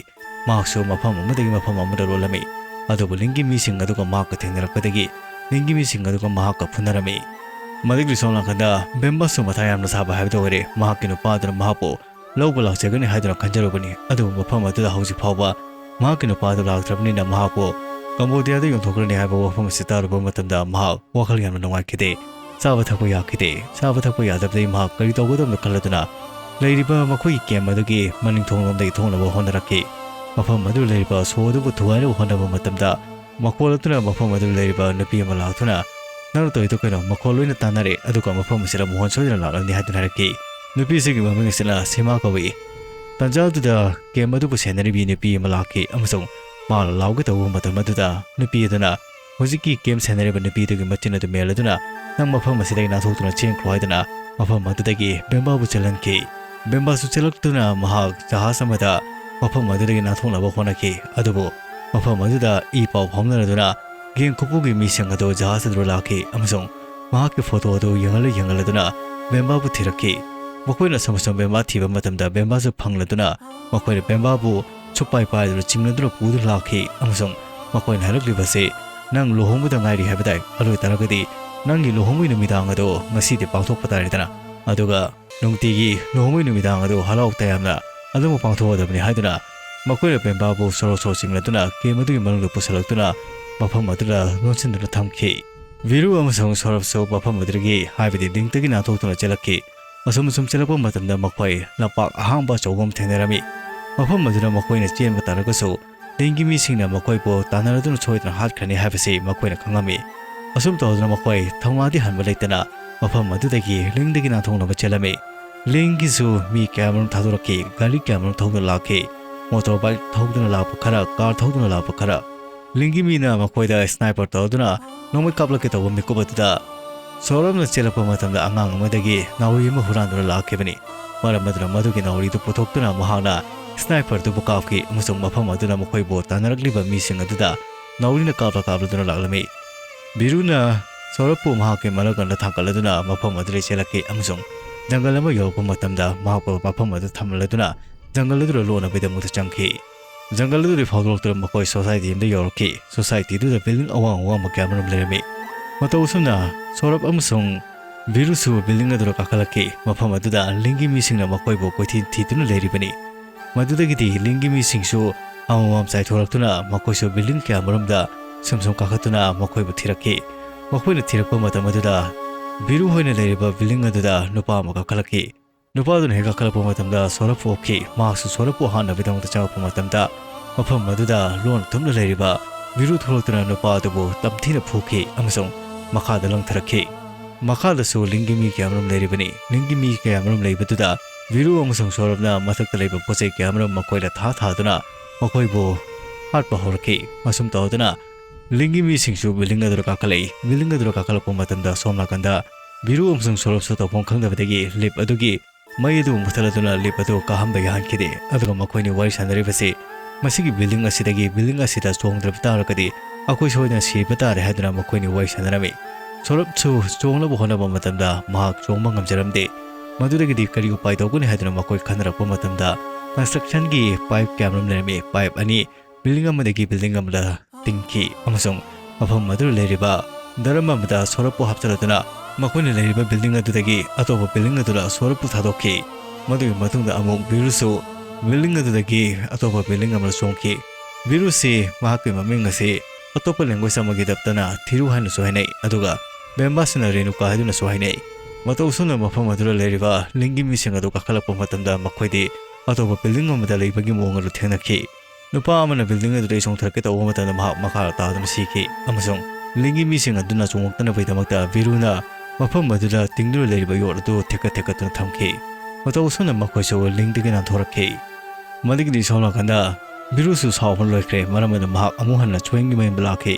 ꯃꯍꯥꯛꯁꯨ ꯃꯐꯝ ꯑꯃꯗꯒꯤ ꯃꯐꯝ ꯑꯃꯗ ꯂꯣꯜꯂꯝꯃꯤ꯫ ꯑꯗꯨꯕꯨ ꯂꯤꯡꯒꯤ ꯃꯤꯁꯤꯡ ꯑꯗꯨꯒ ꯃꯍꯥꯛꯀ ꯊꯦꯡꯅꯔꯛꯄꯗꯒꯤ ꯂꯤꯡꯒꯤ ꯃꯤꯁꯤꯡ ꯑꯗꯨꯒ ꯃꯍꯥꯛꯀ ꯐꯨꯅꯔꯝꯃꯤ꯫ ꯃꯗꯨꯒꯤ ꯁꯣꯝ ꯅꯥꯀꯟꯗ ꯕꯦꯝꯕꯥꯁꯨ ꯃꯊꯥ ꯌꯥꯝꯅ ꯁꯥꯕ ꯍꯥꯏꯕꯗꯨ ꯑꯣꯏꯔꯦ꯫ ꯃꯍꯥꯛꯀꯤ ꯅꯨꯄꯥ ꯑꯗꯨꯅ ꯃꯍꯥꯛꯄꯨ ꯂꯧꯕ ꯂꯥꯛꯆꯒꯅꯤ ꯍꯥꯏꯗꯨꯅ ꯈꯟꯖꯔꯨꯕꯅꯤ, ꯑꯗꯨꯕꯨ ꯃꯐꯝ ꯑꯗꯨꯗ ꯍꯧꯖꯤꯛ ꯐꯥꯎꯕ ꯃꯍꯥꯛꯀꯤ ꯅꯨꯄꯥ ꯑꯗꯨ ꯂꯥꯛꯇ꯭ꯔꯕꯅꯤꯅ ꯃꯍꯥꯛꯄꯨ ꯀꯝꯕꯣꯗꯤꯌꯥꯗ ꯌꯣꯟꯊꯣꯛꯈ꯭ꯔꯅꯤ ꯍꯥꯏꯕ ꯋꯥꯐꯝ ꯑꯁꯤ ꯇꯥꯔꯨꯕ ꯃꯇꯝꯗ ꯃꯍꯥꯛ ꯋꯥꯈꯜ ꯌꯥꯝꯅ ꯅꯨꯡꯉꯥꯏꯈꯤꯗꯦ꯫ ꯆꯥꯕ ꯊꯛꯄ ꯌꯥꯈꯤꯗꯦ꯫ ꯆꯥꯕ ꯊꯛꯄ ꯌꯥꯗꯕꯗꯒꯤ ꯃꯍꯥꯛ ꯀꯔꯤ ꯇꯧꯒꯗꯕꯅꯣ ꯈꯜꯂꯗꯨꯅ ꯂꯩꯔꯤꯕ ꯃꯈꯣꯏꯒꯤ ꯀꯦꯝ ꯑꯗꯨꯒꯤ ꯃꯅꯤꯡ ꯊꯣꯡꯂꯣꯝꯗꯒꯤ ꯊꯣꯛꯅꯕ ꯍꯣꯠꯅꯔꯛꯈꯤ꯫ ꯃꯐꯝ ꯑꯗꯨꯗ ꯂꯩꯔꯤꯕ ꯁꯣ ꯑꯗꯨꯕꯨ ꯊꯨꯒꯥꯏꯅꯕ ꯍꯣꯠꯅꯕ ꯃꯇꯝꯗ ꯃꯈꯣꯜ ꯑꯗꯨꯅ ꯃꯐꯝ ꯑꯗꯨꯗ ꯂꯩꯔꯤꯕ ꯅꯨꯄꯤ ꯑꯃ ꯂꯥꯛꯇꯨꯅ, "ꯅꯪꯅ ꯇꯧꯔꯤꯗꯣ ꯀꯩꯅꯣ? ꯃꯈꯣꯜ ꯂꯣꯏꯅ ꯇꯥꯟꯅꯔꯦ, ꯑꯗꯨꯒ ꯃꯐꯝ ꯑꯁꯤꯗ ꯃꯨꯍꯣꯟ ꯁꯣꯏꯗꯅ ꯂꯥꯛꯂꯝꯅꯤ" ꯍꯥꯏꯗꯨꯅ ꯍꯥꯏꯔꯛꯈꯤ꯫ ꯅꯨꯄꯤꯁꯤꯒꯤ ꯃꯃꯤꯡ ꯑꯁꯤꯅ ꯁꯤꯃꯥ ꯀꯧꯏ꯫ ꯇꯟꯖꯥꯗꯨꯗ ꯀꯦꯝ ꯑꯗꯨꯕꯨ ꯁꯦꯟꯅꯔꯤꯕꯤ ꯅꯨꯄꯤ ꯑꯃ ꯂꯥꯛꯈꯤ ꯑꯃꯁꯨꯡ ꯃꯥꯅ ꯂꯥꯎꯒꯦ ꯇꯧꯕ ꯃꯇꯝ ꯑꯗꯨꯗ ꯅꯨꯄꯤ ꯑꯗꯨꯅ ꯍꯧꯖꯤꯛꯀꯤ ꯀꯦꯝ ꯁꯦꯟꯅꯔꯤꯕ ꯅꯨꯄꯤꯗꯨꯒꯤ ꯃꯆꯤꯟ ꯑꯗꯨ ꯃꯦꯜꯂꯗꯨꯅ, "ꯅꯪ ꯃꯐꯝ ꯑꯁꯤꯗꯒꯤ ꯅꯥꯟꯊꯣꯛꯇꯨꯅ ꯆꯦꯟꯈ꯭ꯔꯣ" ꯍꯥꯏꯗꯨꯅ ꯃꯐꯝ ꯑꯗꯨꯗꯒꯤ ꯕꯦꯝꯕꯥꯕꯨ ꯆꯦꯜꯍꯟꯈꯤ꯫ ꯕꯦꯝꯕꯥꯁꯨ ꯆꯦꯜꯂꯛꯇꯨꯅ ꯃꯍꯥꯛ ꯖꯍꯥꯖ ꯑꯃꯗ ꯃꯐꯝ ꯑꯗꯨꯗꯒꯤ ꯅꯥꯟꯊꯣꯛꯅꯕ ꯍꯣꯠꯅꯈꯤ꯫ ꯑꯗꯨꯕꯨ ꯃꯐꯝ ꯑꯗꯨꯗ ꯏ ꯄꯥꯎ ꯐꯥꯎꯅꯔꯗꯨꯅ ꯒꯦꯡ ꯈꯨꯄꯨꯒꯤ ꯃꯤꯁꯤꯡ ꯑꯗꯨ ꯖꯍꯥꯖ ꯑꯗꯨꯗ ꯂꯥꯛꯈꯤ ꯑꯃꯁꯨꯡ ꯃꯍꯥꯛꯀꯤ ꯐꯣꯇꯣ ꯑꯗꯨ ꯌꯦꯡꯍꯜꯂ ꯌꯦꯡꯍꯜꯂꯗꯨꯅ ꯕꯦꯝꯕꯥꯕꯨ ꯊꯤꯔꯛꯈꯤ꯫ ꯃꯈꯣꯏꯅ ꯑꯁꯨꯝ ꯑꯁꯨꯝ ꯕꯦꯝꯕꯥ ꯊꯤꯕ ꯃꯇꯝꯗ ꯕꯦꯝꯕꯥꯁꯨ ꯐꯪꯂꯗꯨꯅ ꯃꯈꯣꯏꯅ ꯕꯦꯝꯕꯥꯕꯨ ꯁꯨꯛꯄꯥꯏ ꯄꯥꯏꯗꯨꯅ ꯆꯤꯡꯅꯗꯨꯅ ꯄꯨꯗꯨꯅ ꯂꯥꯛꯈꯤ ꯑꯃꯁꯨꯡ ꯃꯈꯣꯏꯅ ꯍꯥꯏꯔꯛꯂꯤꯕꯁꯤ, "ꯅꯪ ꯂꯨꯍꯣꯡꯕꯗ ꯉꯥꯏꯔꯤ ꯍꯥꯏꯕꯗꯥꯏ? ꯑꯗꯨ ꯑꯣꯏꯇꯥꯔꯒꯗꯤ ꯅꯪꯒꯤ ꯂꯨꯍꯣꯡꯕꯒꯤ ꯅꯨꯃꯤꯗꯥꯡ ꯑꯗꯨ ꯉꯁꯤꯗꯤ ꯄꯥꯡꯊꯣꯛꯄ ꯇꯥꯔꯦꯗꯅ꯫ ꯑꯗꯨꯒ ꯅꯨꯡꯇꯤꯒꯤ ꯂꯨꯍꯣꯡꯕꯒꯤ ꯅꯨꯃꯤꯗꯥꯡ ꯑꯗꯨ ꯍꯔꯥꯎ ꯇꯌꯥꯝꯅ ꯑꯗꯨꯃꯛ ꯄꯥꯡꯊꯣꯛꯀꯗꯕꯅꯤ" ꯍꯥꯏꯗꯨꯅ ꯃꯈꯣꯏꯅ ꯕꯦꯝꯕꯥꯕꯨ ꯁꯣꯔꯣ ꯁꯣꯔꯣ ꯆꯤꯡꯂꯗꯨꯅ ꯀꯦꯝ ꯑꯗꯨꯒꯤ ꯃꯅꯨꯡꯗ ꯄꯨꯁꯤꯜꯂꯛꯇꯨꯅ ꯃꯐꯝ ꯑꯗꯨꯗ ꯂꯣꯟꯁꯤꯟꯗꯨꯅ ꯊꯝꯈꯤ꯫ ꯚꯤꯔꯨ ꯑꯃꯁꯨꯡ ꯁꯧꯔꯚꯁꯨ ꯃꯐꯝ ꯑꯗꯨꯗꯒꯤ, ꯍꯥꯏꯕꯗꯤ ꯂꯤꯡꯇꯒꯤ ꯅꯥꯟꯊꯣꯛꯇꯨꯅ ꯆꯦꯜꯂꯛꯈꯤ꯫ ꯑꯁꯨꯝ ꯑꯁꯨꯝ ꯆꯦꯜꯂꯛꯄ ꯃꯇꯝꯗ ꯃꯈꯣꯏ ꯂꯝꯄꯥꯛ ꯑꯍꯥꯡꯕ ꯑꯆꯧꯕ ꯑꯃ ꯊꯦꯡꯅꯔꯝꯃꯤ꯫ ꯃꯐꯝ ꯑꯗꯨꯗ ꯃꯈꯣꯏꯅ ꯆꯦꯟꯕ ꯇꯥꯔꯒꯁꯨ ꯂꯤꯡꯒꯤ ꯃꯤꯁꯤꯡꯅ ꯃꯈꯣꯏꯕꯨ ꯇꯥꯟꯅꯔꯗꯨꯅ ꯁꯣꯏꯗꯅ ꯍꯥꯠꯈ꯭ꯔꯅꯤ ꯍꯥꯏꯕꯁꯤ ꯃꯈꯣꯏꯅ ꯈꯪꯉꯝꯃꯤ꯫ ꯑꯁꯨꯝ ꯇꯧꯗꯨꯅ ꯃꯈꯣꯏ ꯊꯧꯅꯥꯗꯤ ꯍꯟꯕ ꯂꯩꯇꯅ ꯃꯐꯝ ꯑꯗꯨꯗꯒꯤ ꯂꯤꯡꯗꯒꯤ ꯅꯥꯟꯊꯣꯛꯅꯕ ꯆꯦꯜꯂꯝꯃꯤ꯫ ꯂꯤꯡꯒꯤꯁꯨ ꯃꯤ ꯀꯌꯥꯃꯔꯨꯝ ꯊꯥꯗꯣꯔꯛꯈꯤ, ꯒꯥꯔꯤ ꯀꯌꯥꯃꯔꯨꯝ ꯊꯧꯗꯨꯅ ꯂꯥꯛꯈꯤ, ꯃꯣꯇꯣꯔ ꯕꯥꯏꯛ ꯊꯧꯗꯨꯅ ꯂꯥꯛꯄ ꯈꯔ, ꯀꯥꯔ ꯊꯧꯗꯨꯅ ꯂꯥꯛꯄ ꯈꯔ꯫ ꯂꯤꯡꯒꯤ ꯃꯤꯅ ꯃꯈꯣꯏꯗ sniper ꯇꯧꯗꯨꯅ ꯅꯣꯡꯃꯩ ꯀꯥꯞꯂꯛꯀꯦ ꯇꯧꯕ ꯃꯤꯀꯨꯞ ꯑꯗꯨꯗ ꯁꯧꯔꯞꯅ ꯆꯦꯜꯂꯛꯄ ꯃꯇꯝꯗ ꯑꯉꯥꯡ ꯑꯃꯗꯒꯤ ꯅꯥꯎꯔꯤ ꯑꯃ ꯍꯨꯔꯥꯟꯗꯨꯅ ꯂꯥꯛꯈꯤꯕꯅꯤ꯫ ꯃꯔꯝ ꯑꯗꯨꯅ ꯃꯗꯨꯒꯤ ꯅꯥꯎꯔꯤꯗꯨ ꯄꯨꯊꯣꯛꯇꯨꯅ ꯃꯍꯥꯛꯅ sniper ꯗꯨꯕꯨ ꯀꯥꯞꯈꯤ ꯑꯃꯁꯨꯡ ꯃꯐꯝ ꯑꯗꯨꯗ ꯃꯈꯣꯏꯕꯨ ꯇꯥꯟꯅꯔꯛꯂꯤꯕ ꯃꯤꯁꯤꯡ ꯑꯗꯨꯗ ꯅꯥꯎꯔꯤꯅ ꯀꯥꯞꯂ ꯀꯥꯞꯂꯗꯨꯅ ꯂꯥꯛꯂꯝꯃꯤ꯫ ꯕꯤꯔꯨꯅ ꯁꯧꯔꯞꯄꯨ ꯃꯍꯥꯛꯀꯤ ꯃꯔꯛꯂꯪꯗ ꯊꯥꯡꯒꯠꯂꯗꯨꯅ ꯃꯐꯝ ꯑꯗꯨꯗ ꯆꯦꯜꯂꯛꯈꯤ ꯑꯃꯁꯨꯡ ꯖꯪꯒꯜ ꯑꯃ ꯌꯧꯔꯛꯄ ꯃꯇꯝꯗ ꯃꯍꯥꯛꯄꯨ ꯃꯐꯝ ꯑꯗꯨ ꯊꯝꯂꯗꯨꯅ ꯖꯪꯒꯜ ꯑꯗꯨꯗ ꯂꯣꯟꯅꯕꯒꯤꯗꯃꯛꯇ ꯆꯪꯈꯤ꯫ ꯖꯪꯒꯜ ꯑꯗꯨꯗꯒꯤ ꯐꯥꯎꯗꯣꯔꯛꯇꯨꯅ ꯃꯈꯣꯏ society ꯑꯃꯗ ꯌꯧꯔꯛꯈꯤ꯫ Society ꯑꯗꯨꯗ building ꯑꯋꯥꯡ ꯑꯋꯥꯡꯕ ꯀꯌꯥ ꯑꯃꯔꯣꯝ ꯂꯩꯔꯝꯃꯤ꯫ ꯃꯇꯧ ꯑꯁꯨꯝꯅ ꯁꯧꯔꯞ ꯑꯃꯁꯨꯡ ꯕꯤꯔꯨꯁꯨ building ꯑꯗꯨꯗ ꯀꯥꯈꯠꯂꯛꯈꯤ꯫ ꯃꯐꯝ ꯑꯗꯨꯗ ꯂꯤꯡꯒꯤ ꯃꯤꯁꯤꯡꯅ ꯃꯈꯣꯏꯕꯨ ꯀꯣꯏꯊꯤ ꯊꯤꯗꯨꯅ ꯂꯩꯔꯤꯕꯅꯤ꯫ ꯃꯗꯨꯗꯒꯤꯗꯤ ꯂꯤꯡꯒꯤ ꯃꯤꯁꯤꯡꯁꯨ ꯑꯃꯃꯝ ꯆꯥꯏꯊꯣꯔꯛꯇꯨꯅ ꯃꯈꯣꯏꯁꯨ building ꯀꯌꯥ ꯑꯃꯔꯣꯝꯗ ꯁꯨꯝ ꯁꯨꯝ ꯀꯥꯈꯠꯇꯨꯅ ꯃꯈꯣꯏꯕꯨ ꯊꯤꯔꯛꯈꯤ꯫ ꯃꯈꯣꯏꯅ ꯊꯤꯔꯛꯄ ꯃꯇꯝ ꯑꯗꯨꯗ ꯕꯤꯔꯨ ꯍꯣꯏꯅ ꯂꯩꯔꯤꯕ building ꯑꯗꯨꯗ ꯅꯨꯄꯥ ꯑꯃ ꯀꯥꯈꯠꯂꯛꯈꯤ꯫ ꯅꯨꯄꯥꯗꯨꯅ ꯍꯦꯛ ꯀꯥꯈꯠꯂꯛꯄ ꯃꯇꯝꯗ ꯁꯧꯔꯞ ꯎꯈꯤ꯫ ꯃꯍꯥꯛꯁꯨ ꯁꯧꯔꯞꯄꯨ ꯍꯥꯠꯅꯕꯒꯤꯗꯃꯛꯇ ꯆꯪꯉꯛꯄ ꯃꯇꯝꯗ ꯃꯐꯝ ꯑꯗꯨꯗ ꯂꯣꯟꯅ ꯊꯨꯞꯅ ꯂꯩꯔꯤꯕ ꯕꯤꯔꯨ ꯊꯣꯛꯂꯛꯇꯨꯅ ꯅꯨꯄꯥ ꯑꯗꯨꯕꯨ ꯇꯝꯊꯤꯅ ꯐꯨꯈꯤ ꯑꯃꯁꯨꯡ ꯃꯈꯥꯗ ꯂꯪꯊꯔꯛꯈꯤ꯫ ꯃꯈꯥꯗꯁꯨ ꯂꯤꯡꯒꯤ ꯃꯤ ꯀꯌꯥꯃꯔꯨꯝ ꯂꯩꯔꯤꯕꯅꯤ꯫ ꯂꯤꯡꯒꯤ ꯃꯤ ꯀꯌꯥꯃꯔꯨꯝ ꯂꯩꯕꯗꯨꯗ ꯕꯤꯔꯨ ꯑꯃꯁꯨꯡ ꯁꯧꯔꯞꯅ ꯃꯊꯛꯇ ꯂꯩꯕ ꯄꯣꯠ ꯆꯩ ꯀꯌꯥꯃꯔꯨꯝ ꯃꯈꯣꯏꯗ ꯊꯥ ꯊꯥꯗꯨꯅ ꯃꯈꯣꯏꯕꯨ ꯍꯥꯠꯄ ꯍꯧꯔꯛꯈꯤ꯫ ꯑꯁꯨꯝ ꯇꯧꯗꯨꯅ ꯂꯤꯡꯒꯤ ꯃꯤꯁꯤꯡꯁꯨ building ꯑꯗꯨꯗ ꯀꯥꯈꯠꯂꯛꯏ꯫ Building ꯑꯗꯨꯗ ꯀꯥꯈꯠꯂꯛꯄ ꯃꯇꯝꯗ ꯁꯣꯝ ꯅꯥꯀꯟꯗ ꯕꯤꯔꯨ ꯑꯃꯁꯨꯡ ꯁꯧꯔꯞꯁꯨ ꯇꯧꯐꯝ ꯈꯪꯗꯕꯗꯒꯤ lift ꯑꯗꯨꯒꯤ ꯃꯩ ꯑꯗꯨ ꯃꯨꯊꯠꯂꯗꯨꯅ lift ꯑꯗꯨ ꯀꯥꯍꯟꯕ ꯌꯥꯍꯟꯈꯤꯗꯦ꯫ ꯑꯗꯨꯒ ꯃꯈꯣꯏꯅ ꯋꯥꯔꯤ ꯁꯥꯟꯅꯔꯤꯕꯁꯤ ꯃꯁꯤꯒꯤ building ꯑꯁꯤꯗꯒꯤ building ꯑꯁꯤꯗ ꯆꯣꯡꯗ꯭ꯔꯕ ꯇꯥꯔꯒꯗꯤ ꯑꯩꯈꯣꯏ ꯁꯣꯏꯗꯅ ꯁꯤꯕ ꯇꯥꯔꯦ ꯍꯥꯏꯗꯨꯅ ꯃꯈꯣꯏꯅ ꯋꯥꯔꯤ ꯁꯥꯟꯅꯔꯝꯃꯤ꯫ ꯁꯧꯔꯞꯁꯨ ꯆꯣꯡꯅꯕ ꯍꯣꯠꯅꯕ ꯃꯇꯝꯗ ꯃꯍꯥꯛ ꯆꯣꯡꯕ ꯉꯝꯖꯔꯝꯗꯦ꯫ ꯃꯗꯨꯗꯒꯤꯗꯤ ꯀꯔꯤ ꯎꯄꯥꯏ ꯇꯧꯒꯅꯤ ꯍꯥꯏꯗꯨꯅ ꯃꯈꯣꯏ ꯈꯟꯅꯔꯛꯄ ꯃꯇꯝꯗ constructionꯒꯤ pipe ꯀꯌꯥꯃꯔꯨꯝ ꯂꯩꯔꯝꯃꯤ꯫ Pipe ꯑꯅꯤ building ꯑꯃꯗꯒꯤ building ꯑꯃꯗ ꯇꯤꯡꯈꯤ ꯑꯃꯁꯨꯡ ꯃꯐꯝ ꯑꯗꯨꯗ ꯂꯩꯔꯤꯕ drum ꯑꯃꯗ ꯁꯧꯔꯞꯄꯨ ꯍꯥꯞꯆꯤꯜꯂꯗꯨꯅ ꯃꯈꯣꯏꯅ ꯂꯩꯔꯤꯕ building ꯑꯗꯨꯗꯒꯤ ꯑꯇꯣꯞꯄ building ꯑꯗꯨꯗ ꯁꯧꯔꯞꯄꯨ ꯊꯥꯗꯣꯛꯈꯤ꯫ ꯃꯗꯨꯒꯤ ꯃꯇꯨꯡꯗ ꯑꯃꯨꯛ ꯕꯤꯔꯨꯁꯨ building ꯑꯗꯨꯗꯒꯤ ꯑꯇꯣꯞꯄ building ꯑꯃꯗ ꯆꯣꯡꯈꯤ꯫ ꯕꯤꯔꯨꯁꯤ ꯃꯍꯥꯛꯀꯤ ꯃꯃꯤꯡ ꯑꯁꯤ ꯑꯇꯣꯞꯄ language ꯑꯃꯒꯤ ꯗꯞꯇꯅ ꯊꯤꯔꯨ ꯍꯥꯏꯅꯁꯨ ꯍꯥꯏꯅꯩ, ꯑꯗꯨꯒ ꯕꯦꯝꯕꯥꯁꯤꯅ ꯔꯦꯅꯨꯀꯥ ꯍꯥꯏꯗꯨꯅꯁꯨ ꯍꯥꯏꯅꯩ꯫ ꯃꯇꯧ ꯑꯁꯨꯝꯅ ꯃꯐꯝ ꯑꯗꯨꯗ ꯂꯩꯔꯤꯕ ꯂꯤꯡꯒꯤ ꯃꯤꯁꯤꯡ ꯑꯗꯨ ꯀꯥꯈꯠꯂꯛꯄ ꯃꯇꯝꯗ ꯃꯈꯣꯏꯗꯤ ꯑꯇꯣꯞꯄ building ꯑꯃꯗ ꯂꯩꯕꯒꯤ ꯃꯑꯣꯡ ꯑꯗꯨ ꯊꯦꯡꯅꯈꯤ꯫ ꯅꯨꯄꯥ ꯑꯃꯅ building ꯑꯗꯨꯗꯒꯤ ꯆꯣꯡꯊꯔꯛꯀꯦ ꯇꯧꯕ ꯃꯇꯝꯗ ꯃꯍꯥꯛ ꯃꯈꯥꯗ ꯇꯥꯗꯨꯅ ꯁꯤꯈꯤ, ꯑꯃꯁꯨꯡ ꯂꯤꯡꯒꯤ ꯃꯤꯁꯤꯡ ꯑꯗꯨꯅ ꯆꯣꯡꯉꯛꯇꯅꯕꯒꯤꯗꯃꯛꯇ ꯕꯤꯔꯨꯅ ꯃꯐꯝ ꯑꯗꯨꯗ ꯇꯤꯡꯗꯨꯅ ꯂꯩꯔꯤꯕ ꯌꯣꯠ ꯑꯗꯨ ꯊꯦꯛꯀꯠ ꯊꯦꯛꯀꯠꯇꯨꯅ ꯊꯝꯈꯤ꯫ ꯃꯇꯧ ꯑꯁꯨꯝꯅ ꯃꯈꯣꯏꯁꯨ ꯂꯤꯡꯗꯒꯤ ꯅꯥꯟꯊꯣꯔꯛꯈꯤ꯫ ꯃꯗꯨꯒꯤꯗꯤ ꯁꯣꯝ ꯅꯥꯀꯟꯗ ꯕꯤꯔꯨꯁꯨ ꯁꯥꯎꯕꯅ ꯂꯣꯏꯈ꯭ꯔꯦ, ꯃꯔꯝ ꯑꯗꯨꯅ ꯃꯍꯥꯛ ꯑꯃꯨꯛ ꯍꯟꯅ ꯆꯨꯋꯦꯡꯒꯤ ꯃꯌꯨꯝꯗ ꯂꯥꯛꯈꯤ꯫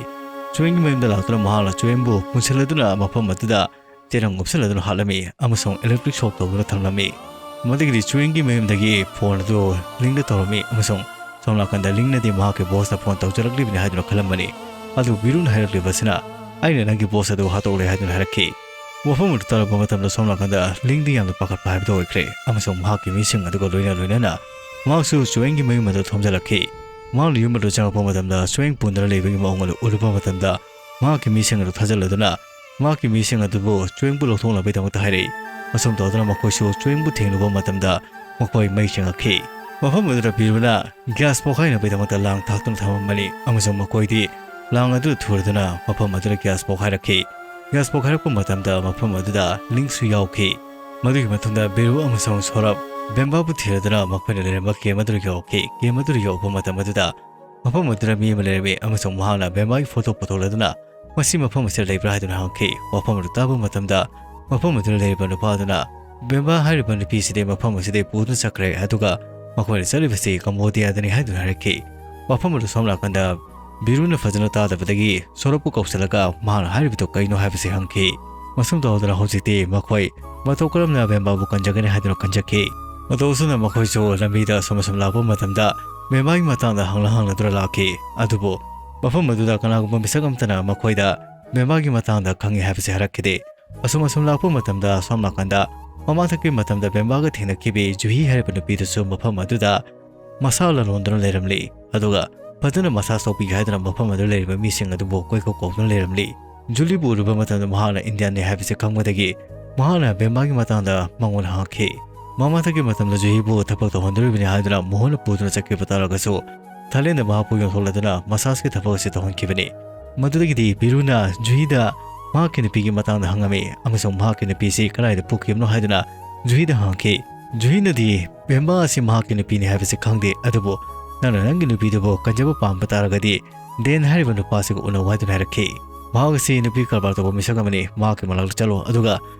ꯆꯨꯋꯦꯡꯒꯤ ꯃꯌꯨꯝꯗ ꯂꯥꯛꯇꯨꯅ ꯃꯍꯥꯛꯅ ꯆꯨꯋꯦꯡꯕꯨ ꯄꯨꯟꯁꯤꯜꯂꯗꯨꯅ ꯃꯐꯝ ꯑꯗꯨꯗ ꯆꯦꯔꯪ ꯎꯞꯁꯤꯜꯂꯗꯨꯅ ꯍꯥꯠꯂꯝꯃꯤ ꯑꯃꯁꯨꯡ electric shock ꯇꯧꯗꯨꯅ ꯊꯝꯂꯝꯃꯤ꯫ ꯃꯗꯨꯒꯤꯗꯤ ꯆꯨꯋꯦꯡꯒꯤ ꯃꯌꯨꯝꯗꯒꯤ ꯐꯣꯟ ꯑꯗꯨ ꯂꯤꯡꯗ ꯇꯧꯔꯝꯃꯤ ꯑꯃꯁꯨꯡ ꯁꯣꯝ ꯅꯥꯀꯟꯗ ꯂꯤꯡꯅꯗꯤ ꯃꯍꯥꯛꯀꯤ ꯕꯣꯁꯅ ꯐꯣꯟ ꯇꯧꯖꯔꯛꯂꯤꯕꯅꯤ ꯍꯥꯏꯗꯨꯅ ꯈꯜꯂꯝꯕꯅꯤ꯫ ꯑꯗꯨ ꯕꯤꯔꯨꯅ ꯍꯥꯏꯔꯛꯂꯤꯕꯁꯤꯅ, "ꯑꯩꯅ ꯅꯪꯒꯤ ꯕꯣꯁ ꯑꯗꯨ ꯍꯥꯠꯇꯣꯛꯂꯦ" ꯍꯥꯏꯗꯨꯅ ꯍꯥꯏꯔꯛꯈꯤ꯫ ꯋꯥꯐꯝ ꯑꯗꯨ ꯇꯥꯔꯛꯄ ꯃꯇꯝꯗ ꯁꯣꯝ ꯅꯥꯀꯟꯗ ꯂꯤꯡꯗꯤ ꯌꯥꯝꯅ ꯄꯥꯈꯠꯄ ꯍꯥꯏꯕꯗꯨ ꯑꯣꯏꯈ꯭ꯔꯦ ꯑꯃꯁꯨꯡ ꯃꯍꯥꯛꯀꯤ ꯃꯤꯁꯤꯡ ꯑꯗꯨꯒ ꯂꯣꯏꯅ ꯂꯣꯏꯅꯅ ꯃꯍꯥꯛꯁꯨ ꯆꯨꯋꯦꯡꯒꯤ ꯃꯌꯨꯝ ꯑꯗꯨ ꯊꯣꯝꯖꯤꯜꯂꯛꯈꯤ꯫ ꯃꯍꯥꯛꯅ ꯌꯨꯝ ꯑꯗꯨ ꯆꯪꯂꯛꯄ ꯃꯇꯝꯗ ꯆꯨꯋꯦꯡ ꯄꯨꯟꯗꯨꯅ ꯂꯩꯕꯒꯤ ꯃꯑꯣꯡ ꯑꯗꯨ ꯎꯔꯨꯕ ꯃꯇꯝꯗ ꯃꯍꯥꯛꯀꯤ ꯃꯤꯁꯤꯡ ꯑꯗꯨ ꯊꯥꯖꯤꯜꯂꯗꯨꯅ ꯃꯍꯥꯛꯀꯤ ꯃꯤꯁꯤꯡ ꯑꯗꯨꯕꯨ ꯆꯨꯋꯦꯡꯕꯨ ꯂꯧꯊꯣꯛꯅꯕꯒꯤꯗꯃꯛꯇ ꯍꯥꯏꯔꯛꯏ꯫ ꯑꯁꯨꯝ ꯇꯧꯗꯨꯅ ꯃꯈꯣꯏꯁꯨ ꯆꯨꯋꯦꯡꯕꯨ ꯊꯦꯡꯂꯨꯕ ꯃꯇꯝꯗ ꯃꯈꯣꯏ ꯃꯩ ꯆꯪꯉꯛꯈꯤ꯫ ꯃꯐꯝ ꯑꯗꯨꯗ ꯕꯤꯔꯨꯅ ꯒ꯭ꯌꯥꯁ ꯄꯣꯈꯥꯏꯅꯕꯒꯤꯗꯃꯛꯇ ꯂꯥꯡ ꯊꯥꯛꯇꯨꯅ ꯊꯝꯃꯝꯕꯅꯤ ꯑꯃꯁꯨꯡ ꯃꯈꯣꯏꯗꯤ ꯂꯥꯡ ꯑꯗꯨꯗ ꯊꯨꯔꯗꯨꯅ ꯃꯐꯝ ꯑꯗꯨꯗ ꯒ꯭ꯌꯥꯁ ꯄꯣꯈꯥꯏꯔꯛꯈꯤ꯫ ꯒ꯭ꯌꯥꯁ ꯄꯣꯈꯥꯏꯔꯛꯄ ꯃꯇꯝꯗ ꯃꯐꯝ ꯑꯗꯨꯗ ꯂꯤꯡꯁꯨ ꯌꯥꯎꯈꯤ꯫ ꯃꯗꯨꯒꯤ ꯃꯇꯨꯡꯗ ꯕꯤꯔꯨ ꯑꯃꯁꯨꯡ ꯁꯣꯔꯞ ꯕꯦꯝꯕꯥꯕꯨ ꯊꯤꯔꯗꯨꯅ ꯃꯈꯣꯏꯅ ꯂꯩꯔꯝꯕ ꯀꯦꯝ ꯑꯗꯨꯗ ꯌꯧꯔꯛꯈꯤ꯫ ꯀꯦꯝ ꯑꯗꯨꯗ ꯌꯧꯔꯛꯄ ꯃꯇꯝ ꯑꯗꯨꯗ ꯃꯐꯝ ꯑꯗꯨꯗ ꯃꯤ ꯑꯃ ꯂꯩꯔꯝꯃꯤ ꯑꯃꯁꯨꯡ ꯃꯍꯥꯛꯅ ꯕꯦꯝꯕꯥꯒꯤ ꯐꯣꯇꯣ ꯄꯨꯊꯣꯛꯂꯗꯨꯅ ꯃꯁꯤ ꯃꯐꯝ ꯑꯁꯤꯗ ꯂꯩꯕ꯭ꯔꯥ ꯍꯥꯏꯗꯨꯅ ꯍꯪꯈꯤ꯫ ꯋꯥꯐꯝ ꯑꯗꯨ ꯇꯥꯕ ꯃꯇꯝꯗ ꯃꯐꯝ ꯑꯗꯨꯗ ꯂꯩꯔꯤꯕ ꯅꯨꯄꯥ ꯑꯗꯨꯅ ꯕꯦꯝꯕꯥ ꯍꯥꯏꯔꯤꯕ ꯅꯨꯄꯤꯁꯤꯗꯤ ꯃꯐꯝ ꯑꯁꯤꯗꯒꯤ ꯄꯨꯗꯨꯅ ꯆꯠꯈ꯭ꯔꯦ, ꯑꯗꯨꯒ ꯃꯈꯣꯏꯅ ꯆꯠꯂꯤꯕꯁꯤ ꯀꯝꯕꯣꯗꯤꯌꯥꯗꯅꯤ ꯍꯥꯏꯗꯨꯅ ꯍꯥꯏꯔꯛꯈꯤ꯫ ꯋꯥꯐꯝ ꯑꯗꯨ ꯁꯣꯝ ꯅꯥꯀꯟꯗ ꯕꯤꯔꯨꯅ ꯐꯖꯅ ꯇꯥꯗꯕꯗꯒꯤ ꯁꯣꯔꯞꯄꯨ ꯀꯧꯁꯤꯜꯂꯒ ꯃꯍꯥꯛꯅ ꯍꯥꯏꯔꯤꯕꯗꯨ ꯀꯩꯅꯣ ꯍꯥꯏꯕꯁꯤ ꯍꯪꯈꯤ꯫ ꯃꯁꯨꯝ ꯇꯧꯗꯨꯅ ꯍꯧꯖꯤꯛꯇꯤ ꯃꯈꯣꯏ ꯃꯇꯧ ꯀꯔꯝꯅ ꯕꯦꯝꯕꯥꯕꯨ ꯀꯟꯖꯒꯅꯤ ꯍꯥꯏꯗꯨꯅ ꯈꯟꯖꯈꯤ꯫ ꯃꯇꯧ ꯑꯁꯨꯝꯅ ꯃꯈꯣꯏꯁꯨ ꯂꯝꯕꯤꯗ ꯑꯁꯨꯝ ꯑꯁꯨꯝ ꯂꯥꯛꯄ ꯃꯇꯝꯗ ꯕꯦꯝꯕꯥꯒꯤ ꯃꯇꯥꯡꯗ ꯍꯪꯂ ꯍꯪꯂꯗꯨꯅ ꯂꯥꯛꯈꯤ꯫ ꯑꯗꯨꯕꯨ ꯃꯐꯝ ꯑꯗꯨꯗ ꯀꯅꯥꯒꯨꯝꯕ ꯃꯤꯁꯛ ꯑꯃꯠꯇꯅ ꯃꯈꯣꯏꯗ ꯕꯦꯝꯕꯥꯒꯤ ꯃꯇꯥꯡꯗ ꯈꯪꯉꯤ ꯍꯥꯏꯕꯁꯤ ꯍꯥꯏꯔꯛꯈꯤꯗꯦ꯫ ꯑꯁꯨꯝ ꯑꯁꯨꯝ ꯂꯥꯛꯄ ꯃꯇꯝꯗ ꯁꯣꯝ ꯅꯥꯀꯟꯗ ꯃꯃꯥꯡꯊꯛꯀꯤ ꯃꯇꯝꯗ ꯕꯦꯝꯕꯥꯒ ꯊꯦꯡꯅꯈꯤꯕꯤ ꯖꯨꯍꯤ ꯍꯥꯏꯔꯤꯕ ꯅꯨꯄꯤꯗꯨꯁꯨ ꯃꯐꯝ ꯑꯗꯨꯗ ꯃꯁꯥ ꯂꯂꯣꯟꯗꯨꯅ ꯂꯩꯔꯝꯂꯤ꯫ ꯑꯗꯨꯒ ꯐꯖꯅ ꯃꯁꯥ ꯁꯣꯛꯄꯤꯒꯦ ꯍꯥꯏꯗꯨꯅ ꯃꯐꯝ ꯑꯗꯨꯗ ꯂꯩꯔꯤꯕ ꯃꯤꯁꯤꯡ ꯑꯗꯨꯕꯨ ꯀꯣꯏꯀꯧ ꯀꯧꯗꯨꯅ ꯂꯩꯔꯝꯂꯤ꯫ ꯖꯨꯂꯤꯕꯨ ꯎꯔꯨꯕ ꯃꯇꯝꯗ ꯃꯍꯥꯛꯅ ꯏꯟꯗꯤꯌꯥꯟꯅꯤ ꯍꯥꯏꯕꯁꯤ ꯈꯪꯕꯗꯒꯤ ꯃꯍꯥꯛꯅ ꯕꯦꯝꯕꯥꯒꯤ ꯃꯇꯥꯡꯗ ꯃꯉꯣꯟꯗ ꯍꯪꯈꯤ꯫ ꯃꯃꯥꯡꯊꯛꯀꯤ ꯃꯇꯝꯗ ꯖꯨꯍꯤꯕꯨ ꯊꯕꯛ ꯇꯧꯍꯟꯗꯣꯔꯤꯕꯅꯤ ꯍꯥꯏꯗꯨꯅ ꯃꯣꯍꯟꯅ ꯄꯨꯗꯨꯅ ꯆꯠꯈꯤꯕ ꯇꯥꯔꯒꯁꯨ ꯊꯥꯏꯂꯦꯟꯗ ꯃꯍꯥꯛꯄꯨ ꯌꯣꯟꯊꯣꯛꯂꯗꯨꯅ ꯃꯁꯥꯖꯀꯤ ꯊꯕꯛ ꯑꯁꯤ ꯇꯧꯍꯟꯈꯤꯕꯅꯤ꯫ ꯃꯗꯨꯗꯒꯤꯗꯤ ꯕꯤꯔꯨꯅ ꯖꯨꯍꯤꯗ ꯃꯍꯥꯛꯀꯤ ꯅꯨꯄꯤꯒꯤ ꯃꯇꯥꯡꯗ ꯍꯪꯉꯝꯃꯤ ꯑꯃꯁꯨꯡ ꯃꯍꯥꯛꯀꯤ ꯅꯨꯄꯤꯁꯤ ꯀꯗꯥꯏꯗ ꯄꯣꯛꯈꯤꯕꯅꯣ ꯍꯥꯏꯗꯨꯅ ꯖꯨꯍꯤꯗ ꯍꯪꯈꯤ꯫ ꯖꯨꯍꯤꯅꯗꯤ ꯕꯦꯝꯕꯥ ꯑꯁꯤ ꯃꯍꯥꯛꯀꯤ ꯅꯨꯄꯤꯅꯤ ꯍꯥꯏꯕꯁꯤ ꯈꯪꯗꯦ, ꯑꯗꯨꯕꯨ ꯅꯪꯅ ꯅꯪꯒꯤ ꯅꯨꯄꯤꯗꯨꯕꯨ ꯀꯟꯖꯕ ꯄꯥꯝꯕ ꯇꯥꯔꯒꯗꯤ ꯗꯦꯟ ꯍꯥꯏꯔꯤꯕ ꯅꯨꯄꯥꯁꯤꯒ ꯎꯅꯧ ꯍꯥꯏꯗꯨꯅ ꯍꯥꯏꯔꯛꯈꯤ꯫ ꯃꯍꯥꯛ ꯑꯁꯤ ꯅꯨꯄꯤ ꯀꯔꯕꯥꯔ ꯇꯧꯕ ꯃꯤꯁꯛ ꯑꯃꯅꯤ, ꯃꯍꯥꯛꯀꯤ ꯃꯅꯥꯛꯇ ꯆꯠꯂꯣ, ꯑꯗꯨꯒ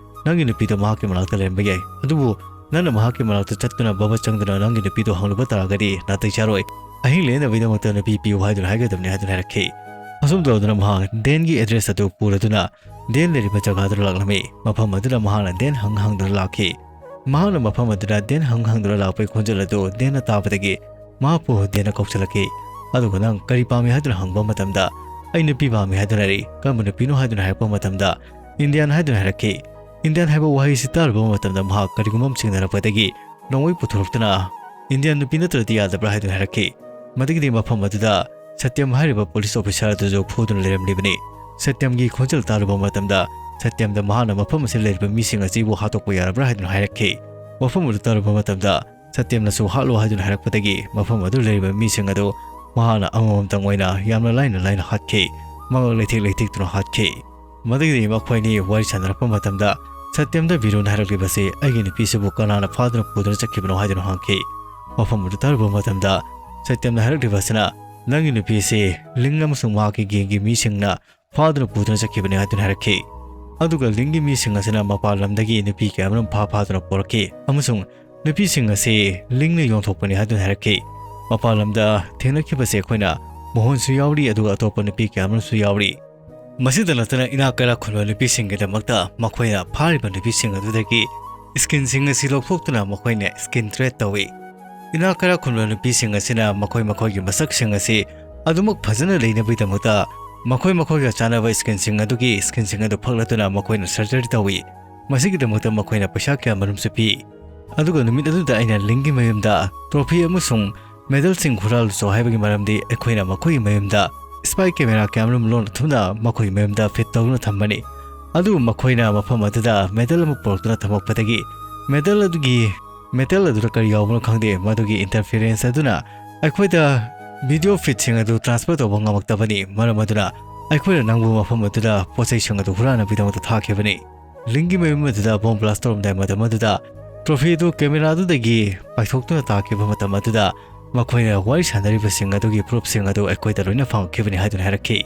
ꯅꯪꯒꯤ ꯅꯨꯄꯤꯗꯨ ꯃꯍꯥꯛꯀꯤ ꯃꯅꯥꯛꯇ ꯂꯩꯔꯝꯕ ꯌꯥꯏ, ꯑꯗꯨꯕꯨ ꯅꯪꯅ ꯃꯍꯥꯛꯀꯤ ꯃꯅꯥꯛꯇ ꯆꯠꯇꯨꯅ ꯕꯕ ꯆꯪꯗꯨꯅ ꯅꯪꯒꯤ ꯅꯨꯄꯤꯗꯨ ꯍꯪꯂꯨꯕ ꯇꯥꯔꯒꯗꯤ ꯅꯥꯇꯩ ꯆꯥꯔꯣꯏ꯫ ꯑꯍꯤꯡ ꯂꯦꯟꯅꯕꯒꯤꯗꯃꯛꯇ ꯅꯨꯄꯤ ꯄꯤꯌꯨ ꯍꯥꯏꯗꯨꯅ ꯍꯥꯏꯒꯗꯕꯅꯤ ꯍꯥꯏꯗꯨꯅ ꯍꯥꯏꯔꯛꯈꯤ꯫ ꯑꯁꯨꯝ ꯇꯧꯗꯨꯅ ꯃꯍꯥꯛ ꯗꯦꯟꯒꯤ ꯑꯦꯗ꯭ꯔꯦꯁ ꯑꯗꯨ ꯄꯨꯔꯗꯨꯅ ꯗꯦꯟ ꯂꯩꯔꯤꯕ ꯖꯒꯥꯗꯨꯗ ꯂꯥꯛꯂꯝꯃꯤ꯫ ꯃꯐꯝ ꯑꯗꯨꯗ ꯃꯍꯥꯛꯅ ꯗꯦꯟ ꯍꯪ ꯍꯪꯗꯨꯅ ꯂꯥꯛꯈꯤ꯫ ꯃꯍꯥꯛꯅ ꯃꯐꯝ ꯑꯗꯨꯗ ꯗꯦꯟ ꯍꯪ ꯍꯪꯗꯨꯅ ꯂꯥꯛꯄꯒꯤ ꯈꯣꯟꯖꯦꯜ ꯑꯗꯨ ꯗꯦꯟꯅ ꯇꯥꯕꯗꯒꯤ ꯃꯍꯥꯛꯄꯨ ꯗꯦꯟꯅ ꯀꯧꯁꯤꯜꯂꯛꯈꯤ꯫ ꯑꯗꯨꯒ "ꯅꯪ ꯀꯔꯤ ꯄꯥꯝꯃꯤ?" ꯍꯥꯏꯗꯨꯅ ꯍꯪꯕ ꯃꯇꯝꯗ, "ꯑꯩ ꯅꯨꯄꯤ ꯄꯥꯝꯃꯤ" ꯍꯥꯏꯗꯨꯅ ꯍꯥꯏꯔꯛꯏ꯫ "ꯀꯔꯝꯕ ꯅꯨꯄꯤꯅꯣ?" ꯍꯥꯏꯗꯨꯅ ꯍꯥꯏꯔꯛꯄ ꯃꯇꯝꯗ, "ꯏꯟꯗꯤꯌꯥꯟ" ꯍꯥꯏꯗꯨꯅ ꯍꯥꯏꯔꯛꯈꯤ꯫ ꯏꯟꯗꯤꯌꯥꯟ ꯍꯥꯏꯕ ꯋꯥꯍꯩꯁꯤ ꯇꯥꯔꯨꯕ ꯃꯇꯝꯗ ꯃꯍꯥꯛ ꯀꯔꯤꯒꯨꯝꯕ ꯑꯃ ꯆꯤꯡꯅꯔꯛꯄꯗꯒꯤ ꯅꯣꯡꯃꯩ ꯄꯨꯊꯣꯔꯛꯇꯨꯅ "ꯏꯟꯗꯤꯌꯥꯟ ꯅꯨꯄꯤ ꯅꯠꯇ꯭ꯔꯗꯤ ꯌꯥꯗꯕ꯭ꯔꯥ?" ꯍꯥꯏꯗꯨꯅ ꯍꯥꯏꯔꯛꯈꯤ꯫ ꯃꯗꯨꯒꯤꯗꯤ ꯃꯐꯝ ꯑꯗꯨꯗ ꯁꯇ꯭ꯌꯝ ꯍꯥꯏꯔꯤꯕ ꯄꯨꯂꯤꯁ ꯑꯣꯐꯤꯁꯥꯔ ꯑꯗꯨꯁꯨ ꯐꯨꯗꯨꯅ ꯂꯩꯔꯝꯂꯤꯕꯅꯤ꯫ ꯁꯇ꯭ꯌꯝꯒꯤ ꯈꯣꯟꯖꯦꯜ ꯇꯥꯔꯨꯕ ꯃꯇꯝꯗ ꯁꯇ꯭ꯌꯝꯗ ꯃꯍꯥꯛꯅ ꯃꯐꯝ ꯑꯁꯤꯗ ꯂꯩꯔꯤꯕ ꯃꯤꯁꯤꯡ ꯑꯁꯤꯕꯨ ꯍꯥꯠꯇꯣꯛꯄ ꯌꯥꯔꯕ꯭ꯔꯥ ꯍꯥꯏꯗꯨꯅ ꯍꯥꯏꯔꯛꯈꯤ꯫ ꯋꯥꯐꯝ ꯑꯗꯨ ꯇꯥꯔꯨꯕ ꯃꯇꯝꯗ ꯁꯇ꯭ꯌꯝꯅꯁꯨ ꯍꯥꯠꯂꯣ ꯍꯥꯏꯗꯨꯅ ꯍꯥꯏꯔꯛꯄꯗꯒꯤ ꯃꯐꯝ ꯑꯗꯨ ꯂꯩꯔꯤꯕ ꯃꯤꯁꯤꯡ ꯑꯗꯨ ꯃꯍꯥꯛꯅ ꯑꯃꯃꯝꯇꯪ ꯑꯣꯏꯅ ꯌꯥꯝꯅ ꯂꯥꯏꯅ ꯂꯥꯏꯅ ꯍꯥꯠꯈꯤ꯫ ꯃꯉꯛ ꯂꯩꯊꯦꯛ ꯂꯩꯊꯦꯛꯇꯨꯅ ꯍꯥꯠꯈꯤ꯫ ꯃꯗꯨꯒꯤꯗꯤ ꯃꯈꯣꯏ ꯑꯅꯤ ꯋꯥꯔꯤ ꯁꯥꯟꯅꯔꯛꯄ ꯃꯇꯝꯗ ꯁꯇ꯭ꯌꯝꯗ ꯕꯤꯔꯨꯅ ꯍꯥꯏꯔꯛꯂꯤꯕꯁꯤ "ꯑꯩꯒꯤ ꯅꯨꯄꯤꯁꯤꯕꯨ ꯀꯅꯥꯅ ꯐꯥꯗꯨꯅ ꯄꯨꯗꯨꯅ ꯆꯠꯈꯤꯕꯅꯣ?" ꯍꯥꯏꯗꯨꯅ ꯍꯪꯈꯤ꯫ ꯋꯥꯐꯝ ꯑꯗꯨ ꯇꯥꯔꯨꯕ ꯃꯇꯝꯗ ꯁꯇ꯭ꯌꯝꯅ ꯍꯥꯏꯔꯛꯂꯤꯕ ꯑꯁꯤꯅ "ꯅꯪꯒꯤ ꯅꯨꯄꯤꯁꯤ ꯂꯤꯡ ꯑꯃꯁꯨꯡ ꯃꯍꯥꯛꯀꯤ ꯒꯦꯡꯒꯤ ꯃꯤꯁꯤꯡꯅ ꯐꯥꯗꯨꯅ ꯄꯨꯗꯨꯅ ꯆꯠꯈꯤꯕꯅꯤ" ꯍꯥꯏꯗꯨꯅ ꯍꯥꯏꯔꯛꯈꯤ꯫ ꯑꯗꯨꯒ ꯂꯤꯡꯒꯤ ꯃꯤꯁꯤꯡ ꯑꯁꯤꯅ ꯃꯄꯥꯟ ꯂꯝꯗꯒꯤ ꯅꯨꯄꯤ ꯀꯌꯥ ꯑꯃꯔꯣꯝ ꯐꯥ ꯐꯥꯗꯨꯅ ꯄꯨꯔꯛꯈꯤ ꯑꯃꯁꯨꯡ ꯅꯨꯄꯤꯁꯤꯡ ꯑꯁꯤ ꯂꯤꯡꯅ ꯌꯣꯟꯊꯣꯛꯄꯅꯤ ꯍꯥꯏꯗꯨꯅ ꯍꯥꯏꯔꯛꯈꯤ꯫ ꯃꯄꯥꯟ ꯂꯝꯗ ꯊꯦꯡꯅꯈꯤꯕꯁꯦ ꯑꯩꯈꯣꯏꯅ ꯃꯣꯍꯟꯁꯨ ꯌꯥꯎꯔꯤ, ꯑꯗꯨꯒ ꯑꯇꯣꯞꯄ ꯅꯨꯄꯤ ꯀꯌꯥ ꯑꯃꯔꯣꯝꯁꯨ ꯌꯥꯎꯔꯤ꯫ ꯃꯁꯤꯗ ꯅꯠꯇꯅ ꯏꯅꯥꯛ ꯀꯩꯔꯥꯛ ꯈꯨꯟꯕ ꯅꯨꯄꯤꯁꯤꯡꯒꯤꯗꯃꯛꯇ ꯃꯈꯣꯏꯅ ꯐꯥꯔꯤꯕ ꯅꯨꯄꯤꯁꯤꯡ ꯑꯗꯨꯗꯒꯤ ꯁ꯭ꯀꯤꯟꯁꯤꯡ ꯑꯁꯤ ꯂꯧꯊꯣꯛꯇꯨꯅ ꯃꯈꯣꯏꯅ ꯁ꯭ꯀꯤꯟ ꯇ꯭ꯔꯦꯗ ꯇꯧꯏ꯫ ꯏꯅꯥꯛ ꯀꯩꯔꯥꯛ ꯈꯨꯟꯕ ꯅꯨꯄꯤꯁꯤꯡ ꯑꯁꯤꯅ ꯃꯈꯣꯏ ꯃꯈꯣꯏꯒꯤ ꯃꯁꯛꯁꯤꯡ ꯑꯁꯤ ꯑꯗꯨꯃꯛ ꯐꯖꯅ ꯂꯩꯅꯕꯒꯤꯗꯃꯛꯇ ꯃꯈꯣꯏ ꯃꯈꯣꯏꯒ ꯆꯥꯟꯅꯕ ꯁ꯭ꯀꯤꯟꯁꯤꯡ ꯑꯗꯨꯒꯤ ꯁ꯭ꯀꯤꯟꯁꯤꯡ ꯑꯗꯨ ꯐꯛꯂꯗꯨꯅ ꯃꯈꯣꯏꯅ ꯁꯔꯖꯔꯤ ꯇꯧꯏ꯫ ꯃꯁꯤꯒꯤꯗꯃꯛꯇ ꯃꯈꯣꯏꯅ ꯄꯩꯁꯥ ꯀꯌꯥ ꯃꯔꯨꯝꯁꯨ ꯄꯤ꯫ ꯑꯗꯨꯒ ꯅꯨꯃꯤꯠ ꯑꯗꯨꯗ ꯑꯩꯅ ꯂꯤꯡꯒꯤ ꯃꯌꯨꯝꯗ ꯇ꯭ꯔꯣꯐꯤ ꯑꯃꯁꯨꯡ ꯃꯦꯗꯜꯁꯤꯡ ꯍꯨꯔꯥꯜꯂꯨꯆꯣ ꯍꯥꯏꯕꯒꯤ ꯃꯔꯝꯗꯤ ꯑꯩꯈꯣꯏꯅ ꯃꯈꯣꯏꯒꯤ ꯃꯌꯨꯝꯗ ꯁ꯭ꯄꯥꯏ ꯀꯦꯃꯦꯔꯥ ꯀꯌꯥꯃꯔꯨꯝ ꯂꯣꯟꯅ ꯊꯨꯅ ꯃꯈꯣꯏꯒꯤ ꯃꯌꯨꯝꯗ ꯐꯤꯠ ꯇꯧꯗꯨꯅ ꯊꯝꯕꯅꯤ꯫ ꯑꯗꯨꯕꯨ ꯃꯈꯣꯏꯅ ꯃꯐꯝ ꯑꯗꯨꯗ ꯃꯦꯗꯜ ꯑꯃ ꯄꯨꯔꯛꯇꯨꯅ ꯊꯝꯃꯛꯄꯗꯒꯤ ꯃꯦꯗꯜ ꯑꯗꯨꯒꯤ, ꯃꯦꯗꯜ ꯑꯗꯨꯗ ꯀꯔꯤ ꯌꯥꯎꯕꯅꯣ ꯈꯪꯗꯦ, ꯃꯗꯨꯒꯤ ꯏꯟꯇꯔꯐꯤꯌꯔꯦꯟꯁ ꯑꯗꯨꯅ ꯑꯩꯈꯣꯏꯗ ꯚꯤꯗꯤꯑꯣ ꯐꯤꯠꯁꯤꯡ ꯑꯗꯨ ꯇ꯭ꯔꯥꯟꯁꯐꯔ ꯇꯧꯕ ꯉꯝꯃꯛꯇꯕꯅꯤ꯫ ꯃꯔꯝ ꯑꯗꯨꯅ ꯑꯩꯈꯣꯏꯅ ꯅꯪꯕꯨ ꯃꯐꯝ ꯑꯗꯨꯗ ꯄꯣꯠ ꯆꯩꯁꯤꯡ ꯑꯗꯨ ꯍꯨꯔꯥꯟꯅꯕꯒꯤꯗꯃꯛꯇ ꯊꯥꯈꯤꯕꯅꯤ꯫ ꯂꯤꯡꯒꯤ ꯃꯌꯨꯝ ꯑꯗꯨꯗ ꯕꯣꯝ ꯕ꯭ꯂꯥꯁ ꯇꯧꯔꯝꯗꯥꯏ ꯃꯇꯝ ꯑꯗꯨꯗ ꯇ꯭ꯔꯣꯐꯤ ꯑꯗꯨ ꯀꯦꯃꯦꯔꯥ ꯑꯗꯨꯗꯒꯤ ꯄꯥꯏꯊꯣꯛꯇꯨꯅ ꯇꯥꯈꯤꯕ ꯃꯇꯝ ꯑꯗꯨꯗ ꯃꯈꯣꯏꯅ ꯋꯥꯔꯤ ꯁꯥꯟꯅꯔꯤꯕꯁꯤꯡ ꯑꯗꯨꯒꯤ ꯄ꯭ꯔꯨꯐꯁꯤꯡ ꯑꯗꯨ ꯑꯩꯈꯣꯏꯗ ꯂꯣꯏꯅ ꯐꯪꯉꯛꯈꯤꯕꯅꯤ ꯍꯥꯏꯗꯨꯅ ꯍꯥꯏꯔꯛꯈꯤ꯫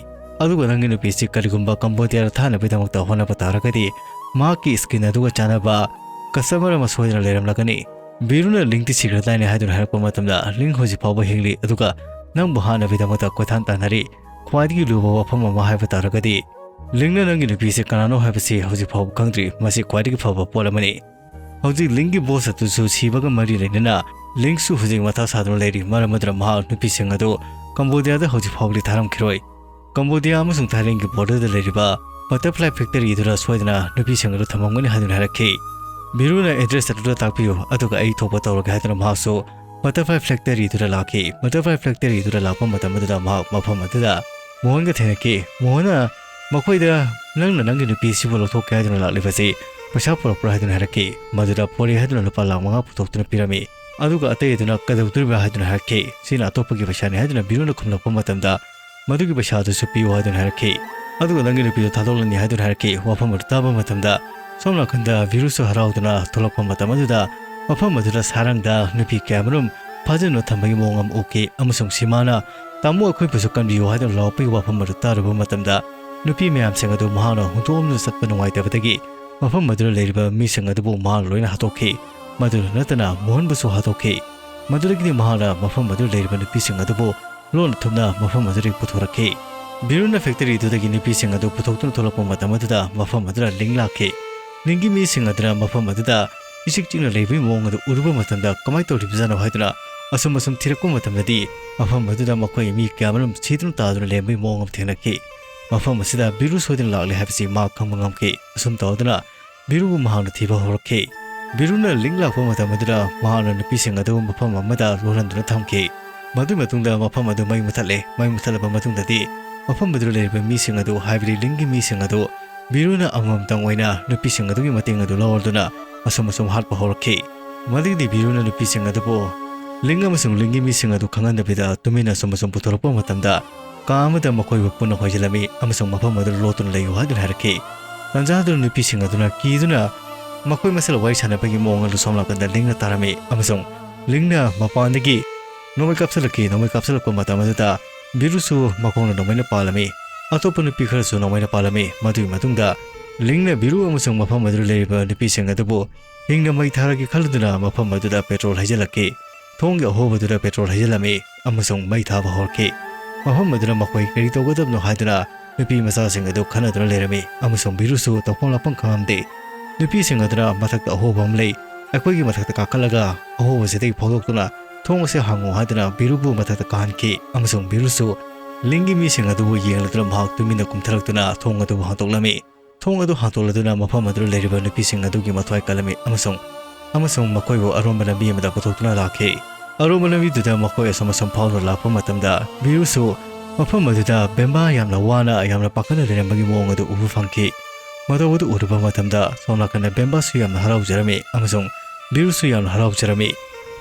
ꯑꯗꯨꯒ ꯅꯪꯒꯤ ꯅꯨꯄꯤꯁꯤ ꯀꯔꯤꯒꯨꯝꯕ ꯀꯝꯕꯣꯗꯤꯌꯥꯗ ꯊꯥꯅꯕꯒꯤꯗꯃꯛꯇ ꯍꯣꯠꯅꯕ ꯇꯥꯔꯒꯗꯤ ꯃꯍꯥꯛꯀꯤ ꯁ꯭ꯀꯤꯟ ꯑꯗꯨꯒ ꯆꯥꯟꯅꯕ ꯀꯁꯇꯃꯔ ꯑꯃ ꯁꯣꯏꯗꯅ ꯂꯩꯔꯝꯂꯒꯅꯤ꯫ ꯕꯤꯔꯨꯅ ꯂꯤꯡꯗꯤ ꯁꯤꯈ꯭ꯔꯗꯥꯏꯅꯦ ꯍꯥꯏꯗꯨꯅ ꯍꯥꯏꯔꯛꯄ ꯃꯇꯝꯗ, ꯂꯤꯡ ꯍꯧꯖꯤꯛ ꯐꯥꯎꯕ ꯍꯤꯡꯂꯤ, ꯑꯗꯨꯒ ꯅꯪꯕꯨ ꯍꯥꯠꯅꯕꯒꯤꯗꯃꯛꯇ ꯀꯣꯏꯊꯥꯟ ꯇꯥꯟꯅꯔꯤ꯫ ꯈ꯭ꯋꯥꯏꯗꯒꯤ ꯂꯨꯕ ꯋꯥꯐꯝ ꯑꯃ ꯍꯥꯏꯕ ꯇꯥꯔꯒꯗꯤ, ꯂꯤꯡꯅ ꯅꯪꯒꯤ ꯅꯨꯄꯤꯁꯦ ꯀꯅꯥꯅꯣ ꯍꯥꯏꯕꯁꯤ ꯍꯧꯖꯤꯛ ꯐꯥꯎꯕ ꯈꯪꯗ꯭ꯔꯤ꯫ ꯃꯁꯤ ꯈ꯭ꯋꯥꯏꯗꯒꯤ ꯐꯕ ꯄꯣꯠ ꯑꯃꯅꯤ꯫ ꯍꯧꯖꯤꯛ ꯂꯤꯡꯒꯤ ꯕꯣꯁ ꯑꯗꯨꯁꯨ ꯁꯤꯕꯒ ꯃꯔꯤ ꯂꯩꯅꯅ ꯂꯤꯡꯁꯨ ꯍꯧꯖꯤꯛ ꯃꯊꯥ ꯁꯥꯗꯨꯅ ꯂꯩꯔꯤ꯫ ꯃꯔꯝ ꯑꯗꯨꯅ ꯃꯍꯥꯛ ꯅꯨꯄꯤꯁꯤꯡ ꯑꯗꯨ ꯀꯝꯕꯣꯗꯤꯌꯥꯗ ꯍꯧꯖꯤꯛ ꯐꯥꯎꯕꯗꯤ ꯊꯥꯔꯝꯈꯤꯔꯣꯏ꯫ ꯀꯝꯕꯣꯗꯤꯌꯥ ꯑꯃꯁꯨꯡ ꯊꯥꯏꯂꯦꯟꯒꯤ ꯕꯣꯔꯗꯔꯗ ꯂꯩꯔꯤꯕ ꯕꯇꯔꯐ꯭ꯂꯥꯏ ꯐꯦꯛꯇꯔꯤꯗꯨꯗ ꯁꯣꯏꯗꯅ ꯅꯨꯄꯤꯁꯤꯡ ꯑꯗꯨ ꯊꯝꯃꯝꯒꯅꯤ ꯍꯥꯏꯗꯨꯅ ꯍꯥꯏꯔꯛꯈꯤ꯫ ꯕꯤꯔꯨꯅ ꯑꯦꯗ꯭ꯔꯦꯁ ꯑꯗꯨꯗ ꯇꯥꯛꯄꯤꯌꯨ, ꯑꯗꯨꯒ ꯑꯩ ꯊꯣꯛꯄ ꯇꯧꯔꯒꯦ ꯍꯥꯏꯗꯨꯅ ꯃꯍꯥꯛꯁꯨ ꯕꯇꯔꯐ꯭ꯂꯥꯏ ꯐꯦꯛꯇꯔꯤꯗꯨꯗ ꯂꯥꯛꯈꯤ꯫ ꯕꯇꯔꯐ꯭ꯂꯥꯏ ꯐꯦꯛꯇꯔꯤꯗꯨꯗ ꯂꯥꯛꯄ ꯃꯇꯝ ꯑꯗꯨꯗ ꯃꯍꯥꯛ ꯃꯐꯝ ꯑꯗꯨꯗ ꯃꯣꯍꯟꯒ ꯊꯦꯡꯅꯈꯤ꯫ ꯃꯣꯍꯟꯅ ꯃꯈꯣꯏꯗ, "ꯅꯪꯅ ꯅꯪꯒꯤ ꯅꯨꯄꯤꯁꯤꯕꯨ ꯂꯧꯊꯣꯛꯀꯦ ꯍꯥꯏꯗꯨꯅ ꯂꯥꯛꯂꯤꯕꯁꯤ ꯄꯩꯁꯥ ꯄꯨꯔꯛꯄ꯭ꯔꯥ?" ꯍꯥꯏꯗꯨꯅ ꯍꯥꯏꯔꯛꯈꯤ꯫ ꯃꯗꯨꯗ ꯄꯣꯔꯛꯏ ꯍꯥꯏꯗꯨꯅ ꯂꯨꯄꯥ ꯂꯥꯈ ꯃꯉꯥ ꯄꯨꯊꯣꯛꯇꯨꯅ ꯄꯤꯔꯝꯃꯤ꯫ ꯑꯗꯨꯒ ꯑꯇꯩ ꯑꯗꯨꯅ "ꯀꯩꯗꯧꯗꯣꯔꯤꯕ꯭ꯔꯥ?" ꯍꯥꯏꯗꯨꯅ ꯍꯥꯏꯔꯛꯈꯤ꯫ "ꯁꯤꯅ ꯑꯇꯣꯞꯄꯒꯤ ꯄꯩꯁꯥꯅꯤ" ꯍꯥꯏꯗꯨꯅ ꯕꯤꯔꯨꯅ ꯈꯨꯝꯂꯛꯄ ꯃꯇꯝꯗ, "ꯃꯗꯨꯒꯤ ꯄꯩꯁꯥ ꯑꯗꯨꯁꯨ ꯄꯤꯌꯨ" ꯍꯥꯏꯗꯨꯅ ꯍꯥꯏꯔꯛꯈꯤ꯫ ꯑꯗꯨꯒ "ꯅꯪꯒꯤ ꯅꯨꯄꯤꯗꯨ ꯊꯥꯗꯣꯛꯂꯅꯤ" ꯍꯥꯏꯗꯨꯅ ꯍꯥꯏꯔꯛꯈꯤ꯫ ꯋꯥꯐꯝ ꯑꯗꯨ ꯇꯥꯕ ꯃꯇꯝꯗ ꯁꯣꯝ ꯅꯥꯀꯟꯗ ꯕꯤꯔꯨꯁꯨ ꯍꯔꯥꯎꯗꯨꯅ ꯊꯣꯛꯂꯛꯄ ꯃꯇꯝ ꯑꯗꯨꯗ ꯃꯐꯝ ꯑꯗꯨꯗ ꯁꯥꯔꯪꯗ ꯅꯨꯄꯤ ꯀꯌꯥꯃꯔꯨꯝ ꯐꯥꯖꯤꯟꯗꯨꯅ ꯊꯝꯕꯒꯤ ꯃꯑꯣꯡ ꯑꯃ ꯎꯈꯤ, ꯑꯃꯁꯨꯡ ꯁꯤꯃꯥꯅ "ꯇꯥꯃꯣ, ꯑꯩꯈꯣꯏꯕꯨꯁꯨ ꯀꯟꯕꯤꯌꯨ" ꯍꯥꯏꯗꯨꯅ ꯂꯥꯎꯔꯛꯄꯒꯤ ꯋꯥꯐꯝ ꯑꯗꯨ ꯇꯥꯔꯨꯕ ꯃꯇꯝꯗ ꯅꯨꯄꯤ ꯃꯌꯥꯝꯁꯤꯡ ꯑꯗꯨ ꯃꯍꯥꯛꯅ ꯍꯨꯟꯗꯣꯛꯂꯝꯗꯨꯅ ꯆꯠꯄ ꯅꯨꯡꯉꯥꯏꯇꯕꯗꯒꯤ ꯃꯐꯝ ꯑꯗꯨꯗ ꯂꯩꯔꯤꯕ ꯃꯤꯁꯤꯡ ꯑꯗꯨꯕꯨ ꯃꯍꯥꯛꯅ ꯂꯣꯏꯅ ꯍꯥꯠꯇꯣꯛꯈꯤ꯫ ꯃꯗꯨꯗ ꯅꯠꯇꯅ ꯃꯣꯍꯟꯕꯨꯁꯨ ꯍꯥꯠꯇꯣꯛꯈꯤ꯫ ꯃꯗꯨꯗꯒꯤꯗꯤ ꯃꯍꯥꯛꯅ ꯃꯐꯝ ꯑꯗꯨꯗ ꯂꯩꯔꯤꯕ ꯅꯨꯄꯤꯁꯤꯡ ꯑꯗꯨꯕꯨ ꯂꯣꯟꯅ ꯊꯨꯞꯅ ꯃꯐꯝ ꯑꯗꯨꯗꯒꯤ ꯄꯨꯊꯣꯔꯛꯈꯤ꯫ ꯕꯤꯔꯨꯅ ꯐꯦꯛꯇꯔꯤꯗꯨꯗꯒꯤ ꯅꯨꯄꯤꯁꯤꯡ ꯑꯗꯨ ꯄꯨꯊꯣꯛꯇꯨꯅ ꯊꯣꯛꯂꯛꯄ ꯃꯇꯝ ꯑꯗꯨꯗ ꯃꯐꯝ ꯑꯗꯨꯗ ꯂꯤꯡ ꯂꯥꯛꯈꯤ꯫ ꯂꯤꯡꯒꯤ ꯃꯤꯁꯤꯡ ꯑꯗꯨꯅ ꯃꯐꯝ ꯑꯗꯨꯗ ꯏꯆꯤꯛ ꯆꯤꯛꯅ ꯂꯩꯕꯒꯤ ꯃꯑꯣꯡ ꯑꯗꯨ ꯎꯔꯨꯕ ꯃꯇꯝꯗ "ꯀꯃꯥꯏꯅ ꯇꯧꯔꯤꯕꯖꯥꯠꯅꯣ?" ꯍꯥꯏꯗꯨꯅ ꯑꯁꯨꯝ ꯑꯁꯨꯝ ꯊꯤꯔꯛꯄ ꯃꯇꯝꯗꯗꯤ ꯃꯐꯝ ꯑꯗꯨꯗ ꯃꯈꯣꯏ ꯃꯤ ꯀꯌꯥꯃꯔꯨꯝ ꯁꯤꯗꯨꯅ ꯇꯥꯗꯨꯅ ꯂꯩꯔꯝꯕꯒꯤ ꯃꯑꯣꯡ ꯑꯃ ꯊꯦꯡꯅꯈꯤ꯫ ꯃꯐꯝ ꯑꯁꯤꯗ ꯕꯤꯔꯨ ꯁꯣꯏꯗꯅ ꯂꯥꯛꯂꯦ ꯍꯥꯏꯕꯁꯤ ꯃꯥ ꯈꯪꯕ ꯉꯝꯈꯤ꯫ ꯑꯁꯨꯝ ꯇꯧꯗꯨꯅ ꯕꯤꯔꯨꯕꯨ ꯃꯍꯥꯛꯅ ꯊꯤꯕ ꯍꯧꯔꯛꯈꯤ꯫ ꯕꯤꯔꯨꯅ ꯂꯤꯡ ꯂꯥꯛꯄ ꯃꯇꯝ ꯑꯗꯨꯗ ꯃꯍꯥꯛꯅ ꯅꯨꯄꯤꯁꯤꯡ ꯑꯗꯨ ꯃꯐꯝ ꯑꯃꯗ ꯂꯣꯜꯍꯟꯗꯨꯅ ꯊꯝꯈꯤ꯫ ꯃꯗꯨꯒꯤ ꯃꯇꯨꯡꯗ ꯃꯐꯝ ꯑꯗꯨ ꯃꯩ ꯃꯨꯊꯠꯂꯦ꯫ ꯃꯩ ꯃꯨꯊꯠꯂꯕ ꯃꯇꯨꯡꯗꯗꯤ ꯃꯐꯝ ꯑꯗꯨꯗ ꯂꯩꯔꯤꯕ ꯃꯤꯁꯤꯡ ꯑꯗꯨ, ꯍꯥꯏꯕꯗꯤ ꯂꯤꯡꯒꯤ ꯃꯤꯁꯤꯡ ꯑꯗꯨ, ꯕꯤꯔꯨꯅ ꯑꯃꯃꯝꯇꯪ ꯑꯣꯏꯅ ꯅꯨꯄꯤꯁꯤꯡ ꯑꯗꯨꯒꯤ ꯃꯇꯦꯡ ꯑꯗꯨ ꯂꯧꯔꯗꯨꯅ ꯑꯁꯨꯝ ꯑꯁꯨꯝ ꯍꯥꯠꯄ ꯍꯧꯔꯛꯈꯤ꯫ ꯃꯗꯨꯒꯤꯗꯤ ꯕꯤꯔꯨꯅ ꯅꯨꯄꯤꯁꯤꯡ ꯑꯗꯨꯕꯨ ꯂꯤꯡ ꯑꯃꯁꯨꯡ ꯂꯤꯡꯒꯤ ꯃꯤꯁꯤꯡ ꯑꯗꯨ ꯈꯪꯍꯟꯗꯕꯤꯗ ꯇꯨꯃꯤꯟꯅ ꯑꯁꯨꯝ ꯑꯁꯨꯝ ꯄꯨꯊꯣꯔꯛꯄ ꯃꯇꯝꯗ, ꯀꯥ ꯑꯃꯗ ꯃꯈꯣꯏꯕꯨ ꯄꯨꯟꯅ ꯍꯣꯏꯖꯤꯜꯂꯝꯃꯤ ꯑꯃꯁꯨꯡ ꯃꯐꯝ ꯑꯗꯨꯗ ꯂꯣꯠꯇꯨꯅ ꯂꯩꯌꯨ ꯍꯥꯏꯗꯨꯅ ꯍꯥꯏꯔꯛꯈꯤ꯫ ꯇꯟꯖꯥ ꯑꯗꯨꯗ ꯅꯨꯄꯤꯁꯤꯡ ꯑꯗꯨꯅ ꯀꯤꯗꯨꯅ ꯃꯈꯣꯏ ꯃꯁꯦꯜ ꯋꯥꯔꯤ ꯁꯥꯟꯅꯕꯒꯤ ꯃꯑꯣꯡ ꯑꯗꯨ ꯁꯣꯝ ꯅꯥꯀꯟꯗ ꯂꯤꯡꯅ ꯇꯥꯔꯝꯃꯤ ꯑꯃꯁꯨꯡ ꯂꯤꯡꯅ ꯃꯄꯥꯟꯗꯒꯤ ꯅꯣꯡꯃꯩ ꯀꯥꯞꯁꯤꯜꯂꯛꯈꯤ꯫ ꯅꯣꯡꯃꯩ ꯀꯥꯞꯁꯤꯜꯂꯛꯄ ꯃꯇꯝ ꯑꯗꯨꯗ ꯕꯤꯔꯨꯁꯨ ꯃꯈꯣꯡꯅ ꯅꯣꯡꯃꯩꯅ ꯄꯥꯜꯂꯝꯃꯤ꯫ ꯑꯇꯣꯞꯄ ꯅꯨꯄꯤ ꯈꯔꯁꯨ ꯅꯣꯡꯃꯩꯅ ꯄꯥꯜꯂꯝꯃꯤ꯫ ꯃꯗꯨꯒꯤ ꯃꯇꯨꯡꯗ ꯂꯤꯡꯅ ꯕꯤꯔꯨ ꯑꯃꯁꯨꯡ ꯃꯐꯝ ꯑꯗꯨꯗ ꯂꯩꯔꯤꯕ ꯅꯨꯄꯤꯁꯤꯡ ꯑꯗꯨꯕꯨ ꯍꯤꯡꯅ ꯃꯩ ꯊꯥꯔꯒꯦ ꯈꯜꯂꯗꯨꯅ ꯃꯐꯝ ꯑꯗꯨꯗ ꯄꯦꯇ꯭ꯔꯣꯜ ꯍꯩꯖꯤꯜꯂꯛꯈꯤ꯫ ꯊꯣꯡꯒꯤ ꯑꯍꯣꯕꯗꯨꯗ ꯄꯦꯇ꯭ꯔꯣꯜ ꯍꯩꯖꯤꯜꯂꯝꯃꯤ ꯑꯃꯁꯨꯡ ꯃꯩ ꯊꯥꯕ ꯍꯧꯔꯛꯈꯤ꯫ ꯃꯐꯝ ꯑꯗꯨꯗ ꯃꯈꯣꯏ ꯀꯔꯤ ꯇꯧꯒꯗꯕꯅꯣ ꯍꯥꯏꯗꯨꯅ ꯅꯨꯄꯤ ꯃꯆꯥꯁꯤꯡ ꯑꯗꯨ ꯈꯟꯅꯗꯨꯅ ꯂꯩꯔꯝꯃꯤ ꯑꯃꯁꯨꯡ ꯕꯤꯔꯨꯁꯨ ꯇꯧꯐꯝ ꯂꯥꯛꯐꯝ ꯈꯪꯂꯝꯗꯦ꯫ ꯅꯨꯄꯤꯁꯤꯡ ꯑꯗꯨꯅ ꯃꯊꯛꯇ ꯑꯍꯣꯕ ꯑꯃ ꯂꯩ, ꯑꯩꯈꯣꯏꯒꯤ ꯃꯊꯛꯇ ꯀꯥꯈꯠꯂꯒ ꯑꯍꯣꯕꯁꯤꯗꯒꯤ ꯐꯥꯎꯗꯣꯛꯇꯨꯅ ꯊꯣꯡ ꯑꯁꯤ ꯍꯥꯡꯉꯨ ꯍꯥꯏꯗꯨꯅ ꯕꯤꯔꯨꯕꯨ ꯃꯊꯛꯇ ꯀꯥꯍꯟꯈꯤ ꯑꯃꯁꯨꯡ ꯕꯤꯔꯨꯁꯨ ꯂꯤꯡꯒꯤ ꯃꯤꯁꯤꯡ ꯑꯗꯨꯕꯨ ꯌꯦꯡꯂꯗꯨꯅ ꯃꯍꯥꯛ ꯇꯨꯃꯤꯟꯅ ꯀꯨꯝꯊꯔꯛꯇꯨꯅ ꯊꯣꯡ ꯑꯗꯨꯕꯨ ꯍꯥꯡꯗꯣꯛꯂꯝꯃꯤ꯫ ꯊꯣꯡ ꯑꯗꯨ ꯍꯥꯡꯗꯣꯛꯂꯗꯨꯅ ꯃꯐꯝ ꯑꯗꯨꯗ ꯂꯩꯔꯤꯕ ꯅꯨꯄꯤꯁꯤꯡ ꯑꯗꯨꯒꯤ ꯃꯊ꯭ꯋꯥꯏ ꯀꯜꯂꯝꯃꯤ ꯑꯃꯁꯨꯡ, ꯑꯃꯁꯨꯡ ꯃꯈꯣꯏꯕꯨ ꯑꯔꯣꯟꯕ ꯂꯝꯕꯤ ꯑꯃꯗ ꯄꯨꯊꯣꯛꯇꯨꯅ ꯂꯥꯛꯈꯤ꯫ ꯑꯔꯣꯟꯕ ꯂꯝꯕꯤꯗꯨꯗ ꯃꯈꯣꯏ ꯑꯁꯨꯝ ꯑꯁꯨꯝ ꯐꯥꯎꯗꯨꯅ ꯂꯥꯛꯄ ꯃꯇꯝꯗ ꯕꯤꯔꯨꯁꯨ ꯃꯐꯝ ꯑꯗꯨꯗ ꯕꯦꯝꯕꯥ ꯌꯥꯝꯅ ꯋꯥꯅ, ꯌꯥꯝꯅ ꯄꯥꯈꯠꯅ ꯂꯩꯔꯝꯕꯒꯤ ꯃꯑꯣꯡ ꯑꯗꯨ ꯎꯕ ꯐꯪꯈꯤ꯫ ꯃꯇꯧ ꯑꯗꯨ ꯎꯔꯨꯕ ꯃꯇꯝꯗ ꯁꯣꯝ ꯅꯥꯀꯟꯗ ꯕꯦꯝꯕꯥꯁꯨ ꯌꯥꯝꯅ ꯍꯔꯥꯎꯖꯔꯝꯃꯤ ꯑꯃꯁꯨꯡ ꯕꯤꯔꯨꯁꯨ ꯌꯥꯝꯅ ꯍꯔꯥꯎꯖꯔꯝꯃꯤ꯫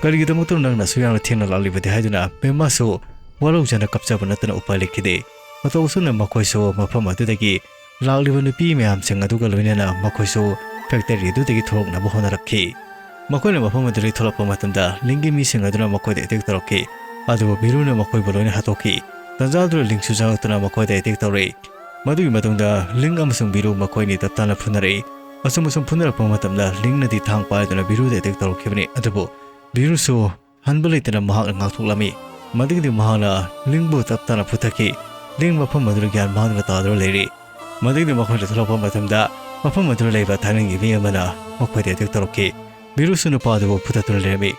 "ꯀꯔꯤꯒꯤꯗꯃꯛꯇꯅꯣ ꯅꯪꯅ ꯑꯁꯨꯛ ꯌꯥꯝꯅ ꯊꯦꯡꯅ ꯂꯥꯛꯂꯤꯕꯗꯤ?" ꯍꯥꯏꯗꯨꯅ ꯕꯦꯝꯕꯥꯁꯨ ꯋꯥꯔꯧꯖꯅ ꯀꯞꯆꯕ ꯅꯠꯇꯅ ꯎꯄꯥꯏ ꯂꯩꯈꯤꯗꯦ꯫ ꯃꯇꯧ ꯑꯁꯨꯝꯅ ꯃꯈꯣꯏꯁꯨ ꯃꯐꯝ ꯑꯗꯨꯗꯒꯤ ꯂꯥꯛꯂꯤꯕ ꯅꯨꯄꯤ ꯃꯌꯥꯝꯁꯤꯡ ꯑꯗꯨꯒ ꯂꯣꯏꯅꯅ ꯃꯈꯣꯏꯁꯨ ꯐꯦꯛꯇꯔꯤ ꯑꯗꯨꯗꯒꯤ ꯊꯣꯛꯂꯛꯅꯕ ꯍꯣꯠꯅꯔꯛꯈꯤ꯫ ꯃꯈꯣꯏꯅ ꯃꯐꯝ ꯑꯗꯨꯗꯒꯤ ꯊꯣꯛꯂꯛꯄ ꯃꯇꯝꯗ ꯂꯤꯡꯒꯤ ꯃꯤꯁꯤꯡ ꯑꯗꯨꯅ ꯃꯈꯣꯏꯗ ꯑꯦꯇꯦꯛ ꯇꯧꯔꯛꯈꯤ, ꯑꯗꯨꯕꯨ ꯕꯤꯔꯨꯅ ꯃꯈꯣꯏꯕꯨ ꯂꯣꯏꯅ ꯍꯥꯠꯇꯣꯛꯈꯤ꯫ ꯇꯟꯖꯥꯗꯨꯗ ꯂꯤꯡꯁꯨ ꯆꯪꯂꯛꯇꯨꯅ ꯃꯈꯣꯏꯗ ꯑꯦꯇꯦꯛ ꯇꯧꯔꯛꯏ꯫ ꯃꯗꯨꯒꯤ ꯃꯇꯨꯡꯗ ꯂꯤꯡ ꯑꯃꯁꯨꯡ ꯕꯤꯔꯨ ꯃꯈꯣꯏꯅꯤ ꯇꯞ ꯇꯥꯅ ꯐꯨꯅꯔꯛꯏ꯫ ꯑꯁꯨꯝ ꯑꯁꯨꯝ ꯐꯨꯅꯔꯛꯄ ꯃꯇꯝꯗ ꯂꯤꯡꯅꯗꯤ ꯊꯥꯡ ꯄꯥꯏꯗꯨꯅ ꯕꯤꯔꯨꯗ ꯑꯦꯇꯦꯛ ꯇꯧꯔꯛꯈꯤꯕꯅꯤ, ꯑꯗꯨꯕꯨ ꯕꯤꯔꯨꯁꯨ ꯍꯟꯕ ꯂꯩꯇꯅ ꯃꯍꯥꯛꯅ ꯉꯥꯛꯊꯣꯛꯂꯝꯃꯤ꯫ ꯃꯗꯨꯒꯤꯗꯤ ꯃꯍꯥꯛꯅ ꯂꯤꯡꯕꯨ ꯇꯞ ꯇꯥꯅ ꯐꯨꯊꯈꯤ꯫ ꯂꯤꯡ ꯃꯐꯝ ꯑꯗꯨꯗ ꯒ꯭ꯌꯥꯟ ꯃꯥꯡꯗꯨꯅ ꯇꯥꯗꯨꯅ ꯂꯩꯔꯤ꯫ ꯃꯗꯨꯒꯤꯗꯤ ꯃꯈꯣꯏꯅ ꯊꯣꯛꯂꯛꯄ ꯃꯇꯝꯗ ꯃꯐꯝ ꯑꯗꯨꯗ ꯂꯩꯕ ꯊꯥꯏꯅꯒꯤ ꯃꯤ ꯑꯃꯅ ꯃꯈꯣꯏꯗ ꯑꯦꯇꯦꯛ ꯇꯧꯔꯛꯈꯤ꯫ ꯕꯤꯔꯨꯁꯨ ꯅꯨꯄꯥ ꯑꯗꯨꯕꯨ ꯐꯨꯊꯠꯇꯨꯅ ꯂꯩꯔꯝꯃꯤ꯫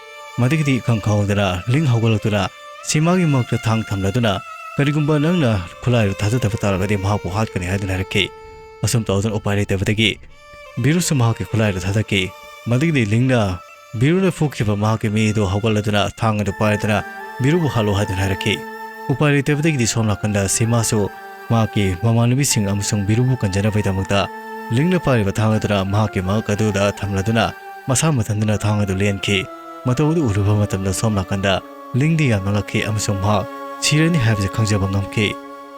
ꯃꯗꯨꯒꯤꯗꯤ ꯏꯈꯪ ꯈꯪꯍꯧꯗꯅ ꯂꯤꯡ ꯍꯧꯒꯠꯂꯛꯇꯨꯅ ꯁꯤꯃꯥꯒꯤ ꯃꯉꯛꯇ ꯊꯥꯡ ꯊꯝꯂꯗꯨꯅ, "ꯀꯔꯤꯒꯨꯝꯕ ꯅꯪꯅ ꯈꯨꯠꯂꯥꯏꯗꯨ ꯊꯥꯗꯗꯕ ꯇꯥꯔꯕꯗꯤ ꯃꯍꯥꯛꯄꯨ ꯍꯥꯠꯀꯅꯤ" ꯍꯥꯏꯗꯨꯅ ꯍꯥꯏꯔꯛꯈꯤ꯫ ꯑꯁꯨꯝ ꯇꯧꯗꯨꯅ ꯎꯄꯥꯏ ꯂꯩꯇꯕꯗꯒꯤ ꯕꯤꯔꯨꯁꯨ ꯃꯍꯥꯛꯀꯤ ꯈꯨꯠꯂꯥꯏꯗꯨ ꯊꯥꯗꯈꯤ꯫ ꯃꯗꯨꯒꯤꯗꯤ ꯂꯤꯡꯅ ꯕꯤꯔꯨꯅ ꯐꯨꯈꯤꯕ ꯃꯍꯥꯛꯀꯤ ꯃꯤ ꯑꯗꯨ ꯍꯧꯒꯠꯂꯗꯨꯅ ꯊꯥꯡ ꯑꯗꯨ ꯄꯥꯏꯔꯗꯨꯅ ꯕꯤꯔꯨꯕꯨ ꯍꯥꯠꯂꯨ ꯍꯥꯏꯗꯨꯅ ꯍꯥꯏꯔꯛꯈꯤ꯫ ꯎꯄꯥꯏ ꯂꯩꯇꯕꯗꯒꯤꯗꯤ ꯁꯣꯝ ꯅꯥꯀꯟꯗ ꯁꯤꯃꯥꯁꯨ ꯃꯍꯥꯛꯀꯤ ꯃꯃꯥꯟꯅꯕꯤꯁꯤꯡ ꯑꯃꯁꯨꯡ ꯕꯤꯔꯨꯕꯨ ꯀꯟꯖꯅꯕꯒꯤꯗꯃꯛꯇ ꯂꯤꯡꯅ ꯄꯥꯏꯔꯤꯕ ꯊꯥꯡ ꯑꯗꯨꯅ ꯃꯍꯥꯛꯀꯤ ꯃꯉꯛ ꯑꯗꯨꯗ ꯊꯝꯂꯗꯨꯅ ꯃꯁꯥ ꯃꯊꯟꯇꯅ ꯊꯥꯡ ꯑꯗꯨ ꯂꯦꯟꯈꯤ꯫ ꯃꯇꯧ ꯑꯗꯨ ꯎꯔꯨꯕ ꯃꯇꯝꯗ ꯁꯣꯝ ꯅꯥꯀꯟꯗ ꯂꯤꯡꯗꯤ ꯌꯥꯝꯅ ꯉꯛꯈꯤ ꯑꯃꯁꯨꯡ ꯃꯍꯥꯛ ꯁꯤꯔꯅꯤ ꯍꯥꯏꯕꯁꯤ ꯈꯪꯖꯕ ꯉꯝꯈꯤ꯫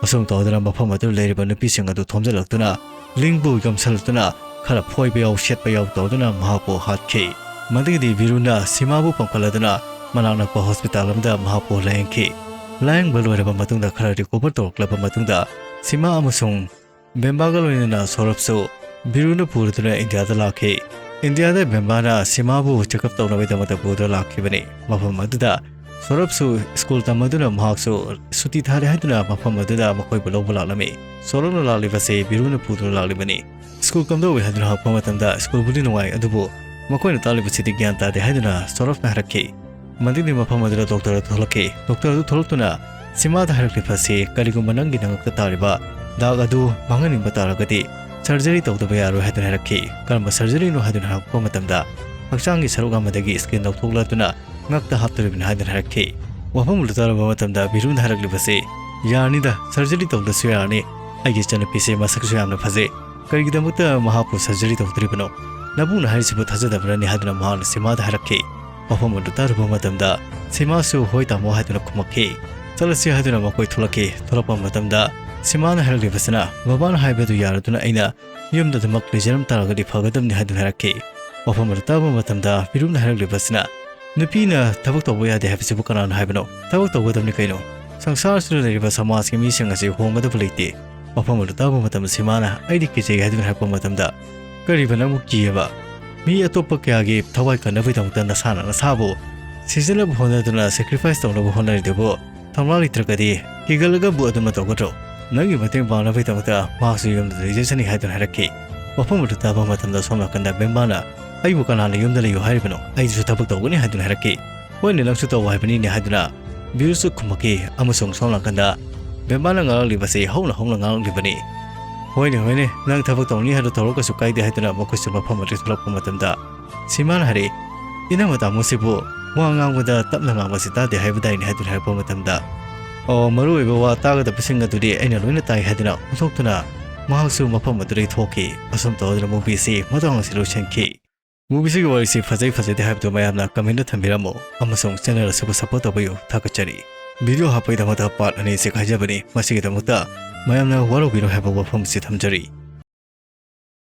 ꯑꯁꯨꯝ ꯇꯧꯗꯨꯅ ꯃꯐꯝ ꯑꯗꯨꯗ ꯂꯩꯔꯤꯕ ꯅꯨꯄꯤꯁꯤꯡ ꯑꯗꯨ ꯊꯣꯝꯖꯤꯜꯂꯛꯇꯨꯅ ꯂꯤꯡꯕꯨ ꯌꯣꯝꯁꯤꯜꯂꯛꯇꯨꯅ ꯈꯔ ꯐꯣꯏꯕ ꯌꯥꯎ ꯁꯦꯠꯄ ꯌꯥꯎ ꯇꯧꯗꯨꯅ ꯃꯍꯥꯛꯄꯨ ꯍꯥꯠꯈꯤ꯫ ꯃꯗꯨꯒꯤꯗꯤ ꯕꯤꯔꯨꯅ ꯁꯤꯃꯥꯕꯨ ꯄꯝꯈꯠꯂꯗꯨꯅ ꯃꯅꯥꯛ ꯅꯛꯄ ꯍꯣꯁꯄꯤꯇꯥꯜ ꯑꯃꯗ ꯃꯍꯥꯛꯄꯨ ꯂꯥꯌꯦꯡꯈꯤ꯫ ꯂꯥꯌꯦꯡꯕ ꯂꯣꯏꯔꯕ ꯃꯇꯨꯡꯗ ꯈꯔ ꯔꯤꯀꯣꯚꯔ ꯇꯧꯔꯛꯂꯕ ꯃꯇꯨꯡꯗ ꯁꯤꯃꯥ ꯑꯃꯁꯨꯡ ꯕꯦꯝꯕꯥꯒ ꯂꯣꯏꯅꯅ ꯁꯧꯔꯞꯁꯨ ꯕꯤꯔꯨꯅ ꯄꯨꯔꯗꯨꯅ ꯏꯟꯗꯤꯌꯥꯗ ꯂꯥꯛꯈꯤ꯫ ꯏꯟꯗꯤꯌꯥꯗ ꯕꯦꯝꯕꯥꯅ ꯁꯤꯃꯥꯕꯨ ꯆꯦꯛꯑꯞ ꯇꯧꯅꯕꯒꯤꯗꯃꯛꯇ ꯄꯨꯗꯨꯅ ꯂꯥꯛꯈꯤꯕꯅꯤ꯫ ꯃꯐꯝ ꯑꯗꯨꯗ ꯁꯧꯔꯚꯁꯨ ꯁ꯭ꯀꯨꯜ ꯇꯝꯃꯗꯨꯅ ꯃꯍꯥꯛꯁꯨ ꯁꯨꯇꯤ ꯊꯥꯔꯦ ꯍꯥꯏꯗꯨꯅ ꯃꯐꯝ ꯑꯗꯨꯗ ꯃꯈꯣꯏꯕꯨ ꯂꯧꯕ ꯂꯥꯛꯂꯝꯃꯤ꯫ ꯁꯧꯔꯚꯅ ꯂꯥꯛꯂꯤꯕꯁꯤ ꯕꯤꯔꯨꯅ ꯄꯨꯗꯨꯅ ꯂꯥꯛꯂꯤꯕꯅꯤ꯫ ꯁ꯭ꯀꯨꯜ ꯀꯝꯗꯧꯏ ꯍꯥꯏꯗꯨꯅ ꯍꯪꯉꯛꯄ ꯃꯇꯝꯗ ꯁ꯭ꯀꯨꯜꯕꯨꯗꯤ ꯅꯨꯡꯉꯥꯏ, ꯑꯗꯨꯕꯨ ꯃꯈꯣꯏꯅ ꯇꯥꯛꯂꯤꯕꯁꯤꯗꯤ ꯒ꯭ꯌꯥꯟ ꯇꯥꯗꯦ ꯍꯥꯏꯗꯨꯅ ꯁꯧꯔꯚꯅ ꯍꯥꯏꯔꯛꯈꯤ꯫ ꯃꯗꯨꯒꯤ ꯃꯐꯝ ꯑꯗꯨꯗ ꯗꯣꯛꯇꯔ ꯑꯗꯨ ꯊꯣꯛꯂꯛꯈꯤ꯫ ꯗꯣꯛꯇꯔ ꯑꯗꯨ ꯊꯣꯛꯂꯛꯇꯨꯅ ꯁꯤꯃꯥꯗ ꯍꯥꯏꯔꯛꯂꯤꯕꯁꯤ, ꯀꯔꯤꯒꯨꯝꯕ ꯅꯪꯒꯤ ꯅꯉꯛꯇ ꯇꯥꯔꯤꯕ ꯗꯥꯛ ꯑꯗꯨ ꯃꯥꯡꯍꯟꯅꯤꯡꯕ ꯇꯥꯔꯒꯗꯤ ꯁꯔꯖꯔꯤ ꯇꯧꯗꯕ ꯌꯥꯔꯣꯏ ꯍꯥꯏꯗꯨꯅ ꯍꯥꯏꯔꯛꯈꯤ꯫ ꯀꯔꯝꯕ ꯁꯔꯖꯔꯤꯅꯣ ꯍꯥꯏꯗꯨꯅ ꯍꯪꯉꯛꯄ ꯃꯇꯝꯗ ꯍꯛꯆꯥꯡꯒꯤ ꯁꯔꯨꯛ ꯑꯃꯗꯒꯤ ꯁ꯭ꯀꯤꯟ ꯂꯧꯊꯣꯛꯂꯗꯨꯅ ꯉꯛꯇ ꯍꯥꯞꯇꯣꯔꯤꯕꯅꯤ ꯍꯥꯏꯗꯨꯅ ꯍꯥꯏꯔꯛꯈꯤ꯫ ꯋꯥꯐꯝ ꯑꯗꯨ ꯇꯥꯔꯕ ꯃꯇꯝꯗ ꯕꯤꯔꯨꯅ ꯍꯥꯏꯔꯛꯂꯤꯕꯁꯤ, "ꯌꯥꯔꯅꯤꯗ, ꯁꯔꯖꯔꯤ ꯇꯧꯗ꯭ꯔꯁꯨ ꯌꯥꯔꯅꯤ꯫ ꯑꯩꯒꯤ ꯏꯆꯟꯅꯨꯄꯤꯁꯦ ꯃꯁꯛꯁꯨ ꯌꯥꯝꯅ ꯐꯖꯩ꯫ ꯀꯔꯤꯒꯤꯗꯃꯛꯇ ꯃꯍꯥꯛꯄꯨ ꯁꯔꯖꯔꯤ ꯇꯧꯗꯣꯔꯤꯕꯅꯣ? ꯅꯕꯨꯡꯅ ꯍꯥꯏꯔꯤꯁꯤꯕꯨ ꯊꯥꯖꯗꯕ꯭ꯔꯅꯤ?" ꯍꯥꯏꯗꯨꯅ ꯃꯍꯥꯛꯅ ꯁꯤꯃꯥꯗ ꯍꯥꯏꯔꯛꯈꯤ꯫ ꯋꯥꯐꯝ ꯑꯗꯨ ꯇꯥꯔꯨꯕ ꯃꯇꯝꯗ ꯁꯤꯃꯥꯁꯨ "ꯍꯣꯏ ꯇꯥꯃꯣ" ꯍꯥꯏꯗꯨꯅ ꯈꯨꯝꯃꯛꯈꯤ꯫ ꯆꯠꯂꯁꯤ ꯍꯥꯏꯗꯨꯅ ꯃꯈꯣꯏ ꯊꯣꯛꯂꯛꯈꯤ꯫ ꯊꯣꯛꯂꯛꯄ ꯃꯇꯝꯗ ꯁꯤꯃꯥꯅ ꯍꯥꯏꯔꯛꯂꯤꯕꯁꯤꯅ, "ꯕꯕꯥꯅ ꯍꯥꯏꯕꯗꯨ ꯌꯥꯔꯗꯨꯅ ꯑꯩꯅ ꯌꯨꯝꯗ ꯑꯗꯨꯃꯛ ꯂꯩꯖꯔꯝ ꯇꯥꯔꯒꯗꯤ ꯐꯒꯗꯕꯅꯤ" ꯍꯥꯏꯗꯨꯅ ꯍꯥꯏꯔꯛꯈꯤ꯫ ꯋꯥꯐꯝ ꯑꯗꯨ ꯇꯥꯕ ꯃꯇꯝꯗ ꯕꯤꯔꯨꯅ ꯍꯥꯏꯔꯛꯂꯤꯕꯁꯤꯅ, "ꯅꯨꯄꯤꯅ ꯊꯕꯛ ꯇꯧꯕ ꯌꯥꯗꯦ ꯍꯥꯏꯕꯁꯤꯕꯨ ꯀꯅꯥꯅ ꯍꯥꯏꯕꯅꯣ? ꯊꯕꯛ ꯇꯧꯒꯗꯕꯅꯤ ꯀꯩꯅꯣ? ꯁꯪꯁꯥꯔꯁꯤꯗ ꯂꯩꯔꯤꯕ ꯁꯃꯥꯖꯀꯤ ꯃꯤꯁꯤꯡ ꯑꯁꯤ ꯍꯣꯡꯒꯗꯕ ꯂꯩꯇꯦ"꯫ ꯋꯥꯐꯝ ꯑꯗꯨ ꯇꯥꯕ ꯃꯇꯝꯗ ꯁꯤꯃꯥꯅ, "ꯑꯩꯗꯤ ꯀꯤꯖꯩ" ꯍꯥꯏꯗꯨꯅ ꯍꯥꯏꯔꯛꯄ ꯃꯇꯝꯗ, "ꯀꯔꯤꯕ ꯅꯪꯕꯨ ꯀꯤꯌꯦꯕ? ꯃꯤ ꯑꯇꯣꯞꯄ ꯀꯌꯥꯒꯤ ꯊꯋꯥꯏ ꯀꯟꯅꯕꯒꯤꯗꯃꯛꯇ ꯅꯁꯥꯅ ꯅꯁꯥꯕꯨ ꯁꯤꯖꯤꯟꯅꯕ ꯍꯣꯠꯅꯗꯨꯅ, ꯁꯦꯀ꯭ꯔꯤꯐꯥꯏꯁ ꯇꯧꯅꯕ ꯍꯣꯠꯅꯔꯤꯗꯨꯕꯨ ꯊꯧꯅꯥ ꯂꯩꯇ꯭ꯔꯒꯗꯤ ꯀꯤꯒꯜꯂꯒꯕꯨ ꯑꯗꯨꯝꯅ ꯇꯧꯒꯗ꯭ꯔꯣ? ꯅꯪꯒꯤ ꯃꯇꯦꯡ ꯄꯥꯡꯅꯕꯒꯤꯗꯃꯛꯇ ꯃꯍꯥꯛꯁꯨ ꯌꯨꯝꯗ ꯂꯩꯖꯁꯅꯤ" ꯍꯥꯏꯗꯨꯅ ꯍꯥꯏꯔꯛꯈꯤ꯫ ꯋꯥꯐꯝ ꯑꯗꯨ ꯇꯥꯕ ꯃꯇꯝꯗ ꯁꯣꯝ ꯅꯥꯀꯟꯗ ꯕꯦꯝꯕꯥꯅ, "ꯑꯩꯕꯨ ꯀꯅꯥꯅ ꯌꯨꯝꯗ ꯂꯩꯌꯨ ꯍꯥꯏꯔꯤꯕꯅꯣ? ꯑꯩꯁꯨ ꯊꯕꯛ ꯇꯧꯒꯅꯤ" ꯍꯥꯏꯗꯨꯅ ꯍꯥꯏꯔꯛꯈꯤ꯫ "ꯍꯣꯏꯅꯦ, ꯅꯪꯁꯨ ꯇꯧ ꯍꯥꯏꯕꯅꯤꯅꯦ" ꯍꯥꯏꯗꯨꯅ ꯕꯤꯔꯨꯁꯨ ꯈꯨꯝꯃꯛꯈꯤ꯫ ꯑꯃꯁꯨꯡ ꯁꯣꯝ ꯅꯥꯀꯟꯗ ꯕꯦꯝꯕꯥꯅ ꯉꯥꯡꯂꯛꯂꯤꯕꯁꯤ ꯍꯧꯅ ꯍꯧꯅ ꯉꯥꯡꯂꯛꯂꯤꯕꯅꯤ꯫ "ꯍꯣꯏꯅꯦ, ꯍꯣꯏꯅꯦ, ꯅꯪ ꯊꯕꯛ ꯇꯧꯅꯤ ꯍꯥꯏꯗꯨ ꯇꯧꯔꯣ, ꯀꯩꯁꯨ ꯀꯥꯏꯗꯦ" ꯍꯥꯏꯗꯨꯅ ꯃꯈꯣꯏꯁꯨ ꯃꯐꯝ ꯑꯗꯨ ꯊꯣꯛꯂꯛꯄ ꯃꯇꯝꯗ ꯁꯤꯃꯥꯅ ꯍꯥꯏꯔꯛꯏ, "ꯏꯅꯝꯃ ꯇꯥꯃꯣꯁꯤꯕꯨ ꯋꯥ ꯉꯥꯡꯕꯗ ꯇꯞꯅ ꯉꯥꯡꯕꯁꯤ ꯇꯥꯗꯦ ꯍꯥꯏꯕꯗꯥꯏꯅꯦ?" ꯍꯥꯏꯗꯨꯅ ꯍꯥꯏꯔꯛꯄ ꯃꯇꯝꯗ, "ꯑꯣ, ꯃꯔꯨ ꯑꯣꯏꯕ ꯋꯥ ꯇꯥꯒꯗꯕꯁꯤꯡ ꯑꯗꯨꯗꯤ ꯑꯩꯅ ꯂꯣꯏꯅ ꯇꯥꯏ" ꯍꯥꯏꯗꯨꯅ ꯑꯣꯟꯊꯣꯛꯇꯨꯅ ꯃꯍꯥꯛꯁꯨ ꯃꯐꯝ ꯑꯗꯨꯗꯒꯤ ꯊꯣꯛꯈꯤ꯫ ꯑꯁꯨꯝ ꯇꯧꯗꯨꯅ movieꯁꯤ ꯃꯇꯥꯡ ꯑꯁꯤ ꯂꯣꯏꯁꯤꯟꯈꯤ꯫ Movieꯁꯤꯒꯤ ꯋꯥꯔꯤꯁꯤ ꯐꯖꯩ ꯐꯖꯗꯦ ꯍꯥꯏꯕꯗꯨ ꯃꯌꯥꯝꯅ commentꯇ ꯊꯝꯕꯤꯔꯝꯃꯨ ꯑꯃꯁꯨꯡ channel ꯑꯁꯤꯕꯨ support ꯇꯧꯕꯤꯌꯨ꯫ ꯊꯥꯒꯠꯆꯔꯤ꯫ Video ꯍꯥꯞꯄꯒꯤꯗꯃꯛꯇ part ꯑꯅꯤ ꯑꯁꯤ ꯈꯥꯏꯖꯕꯅꯤ꯫ ꯃꯁꯤꯒꯤꯗꯃꯛꯇ ꯃꯌꯥꯝꯅ ꯋꯥꯔꯧꯕꯤꯔꯣꯏ ꯍꯥꯏꯕ ꯋꯥꯐꯝ ꯑꯁꯤ ꯊꯝꯖꯔꯤ꯫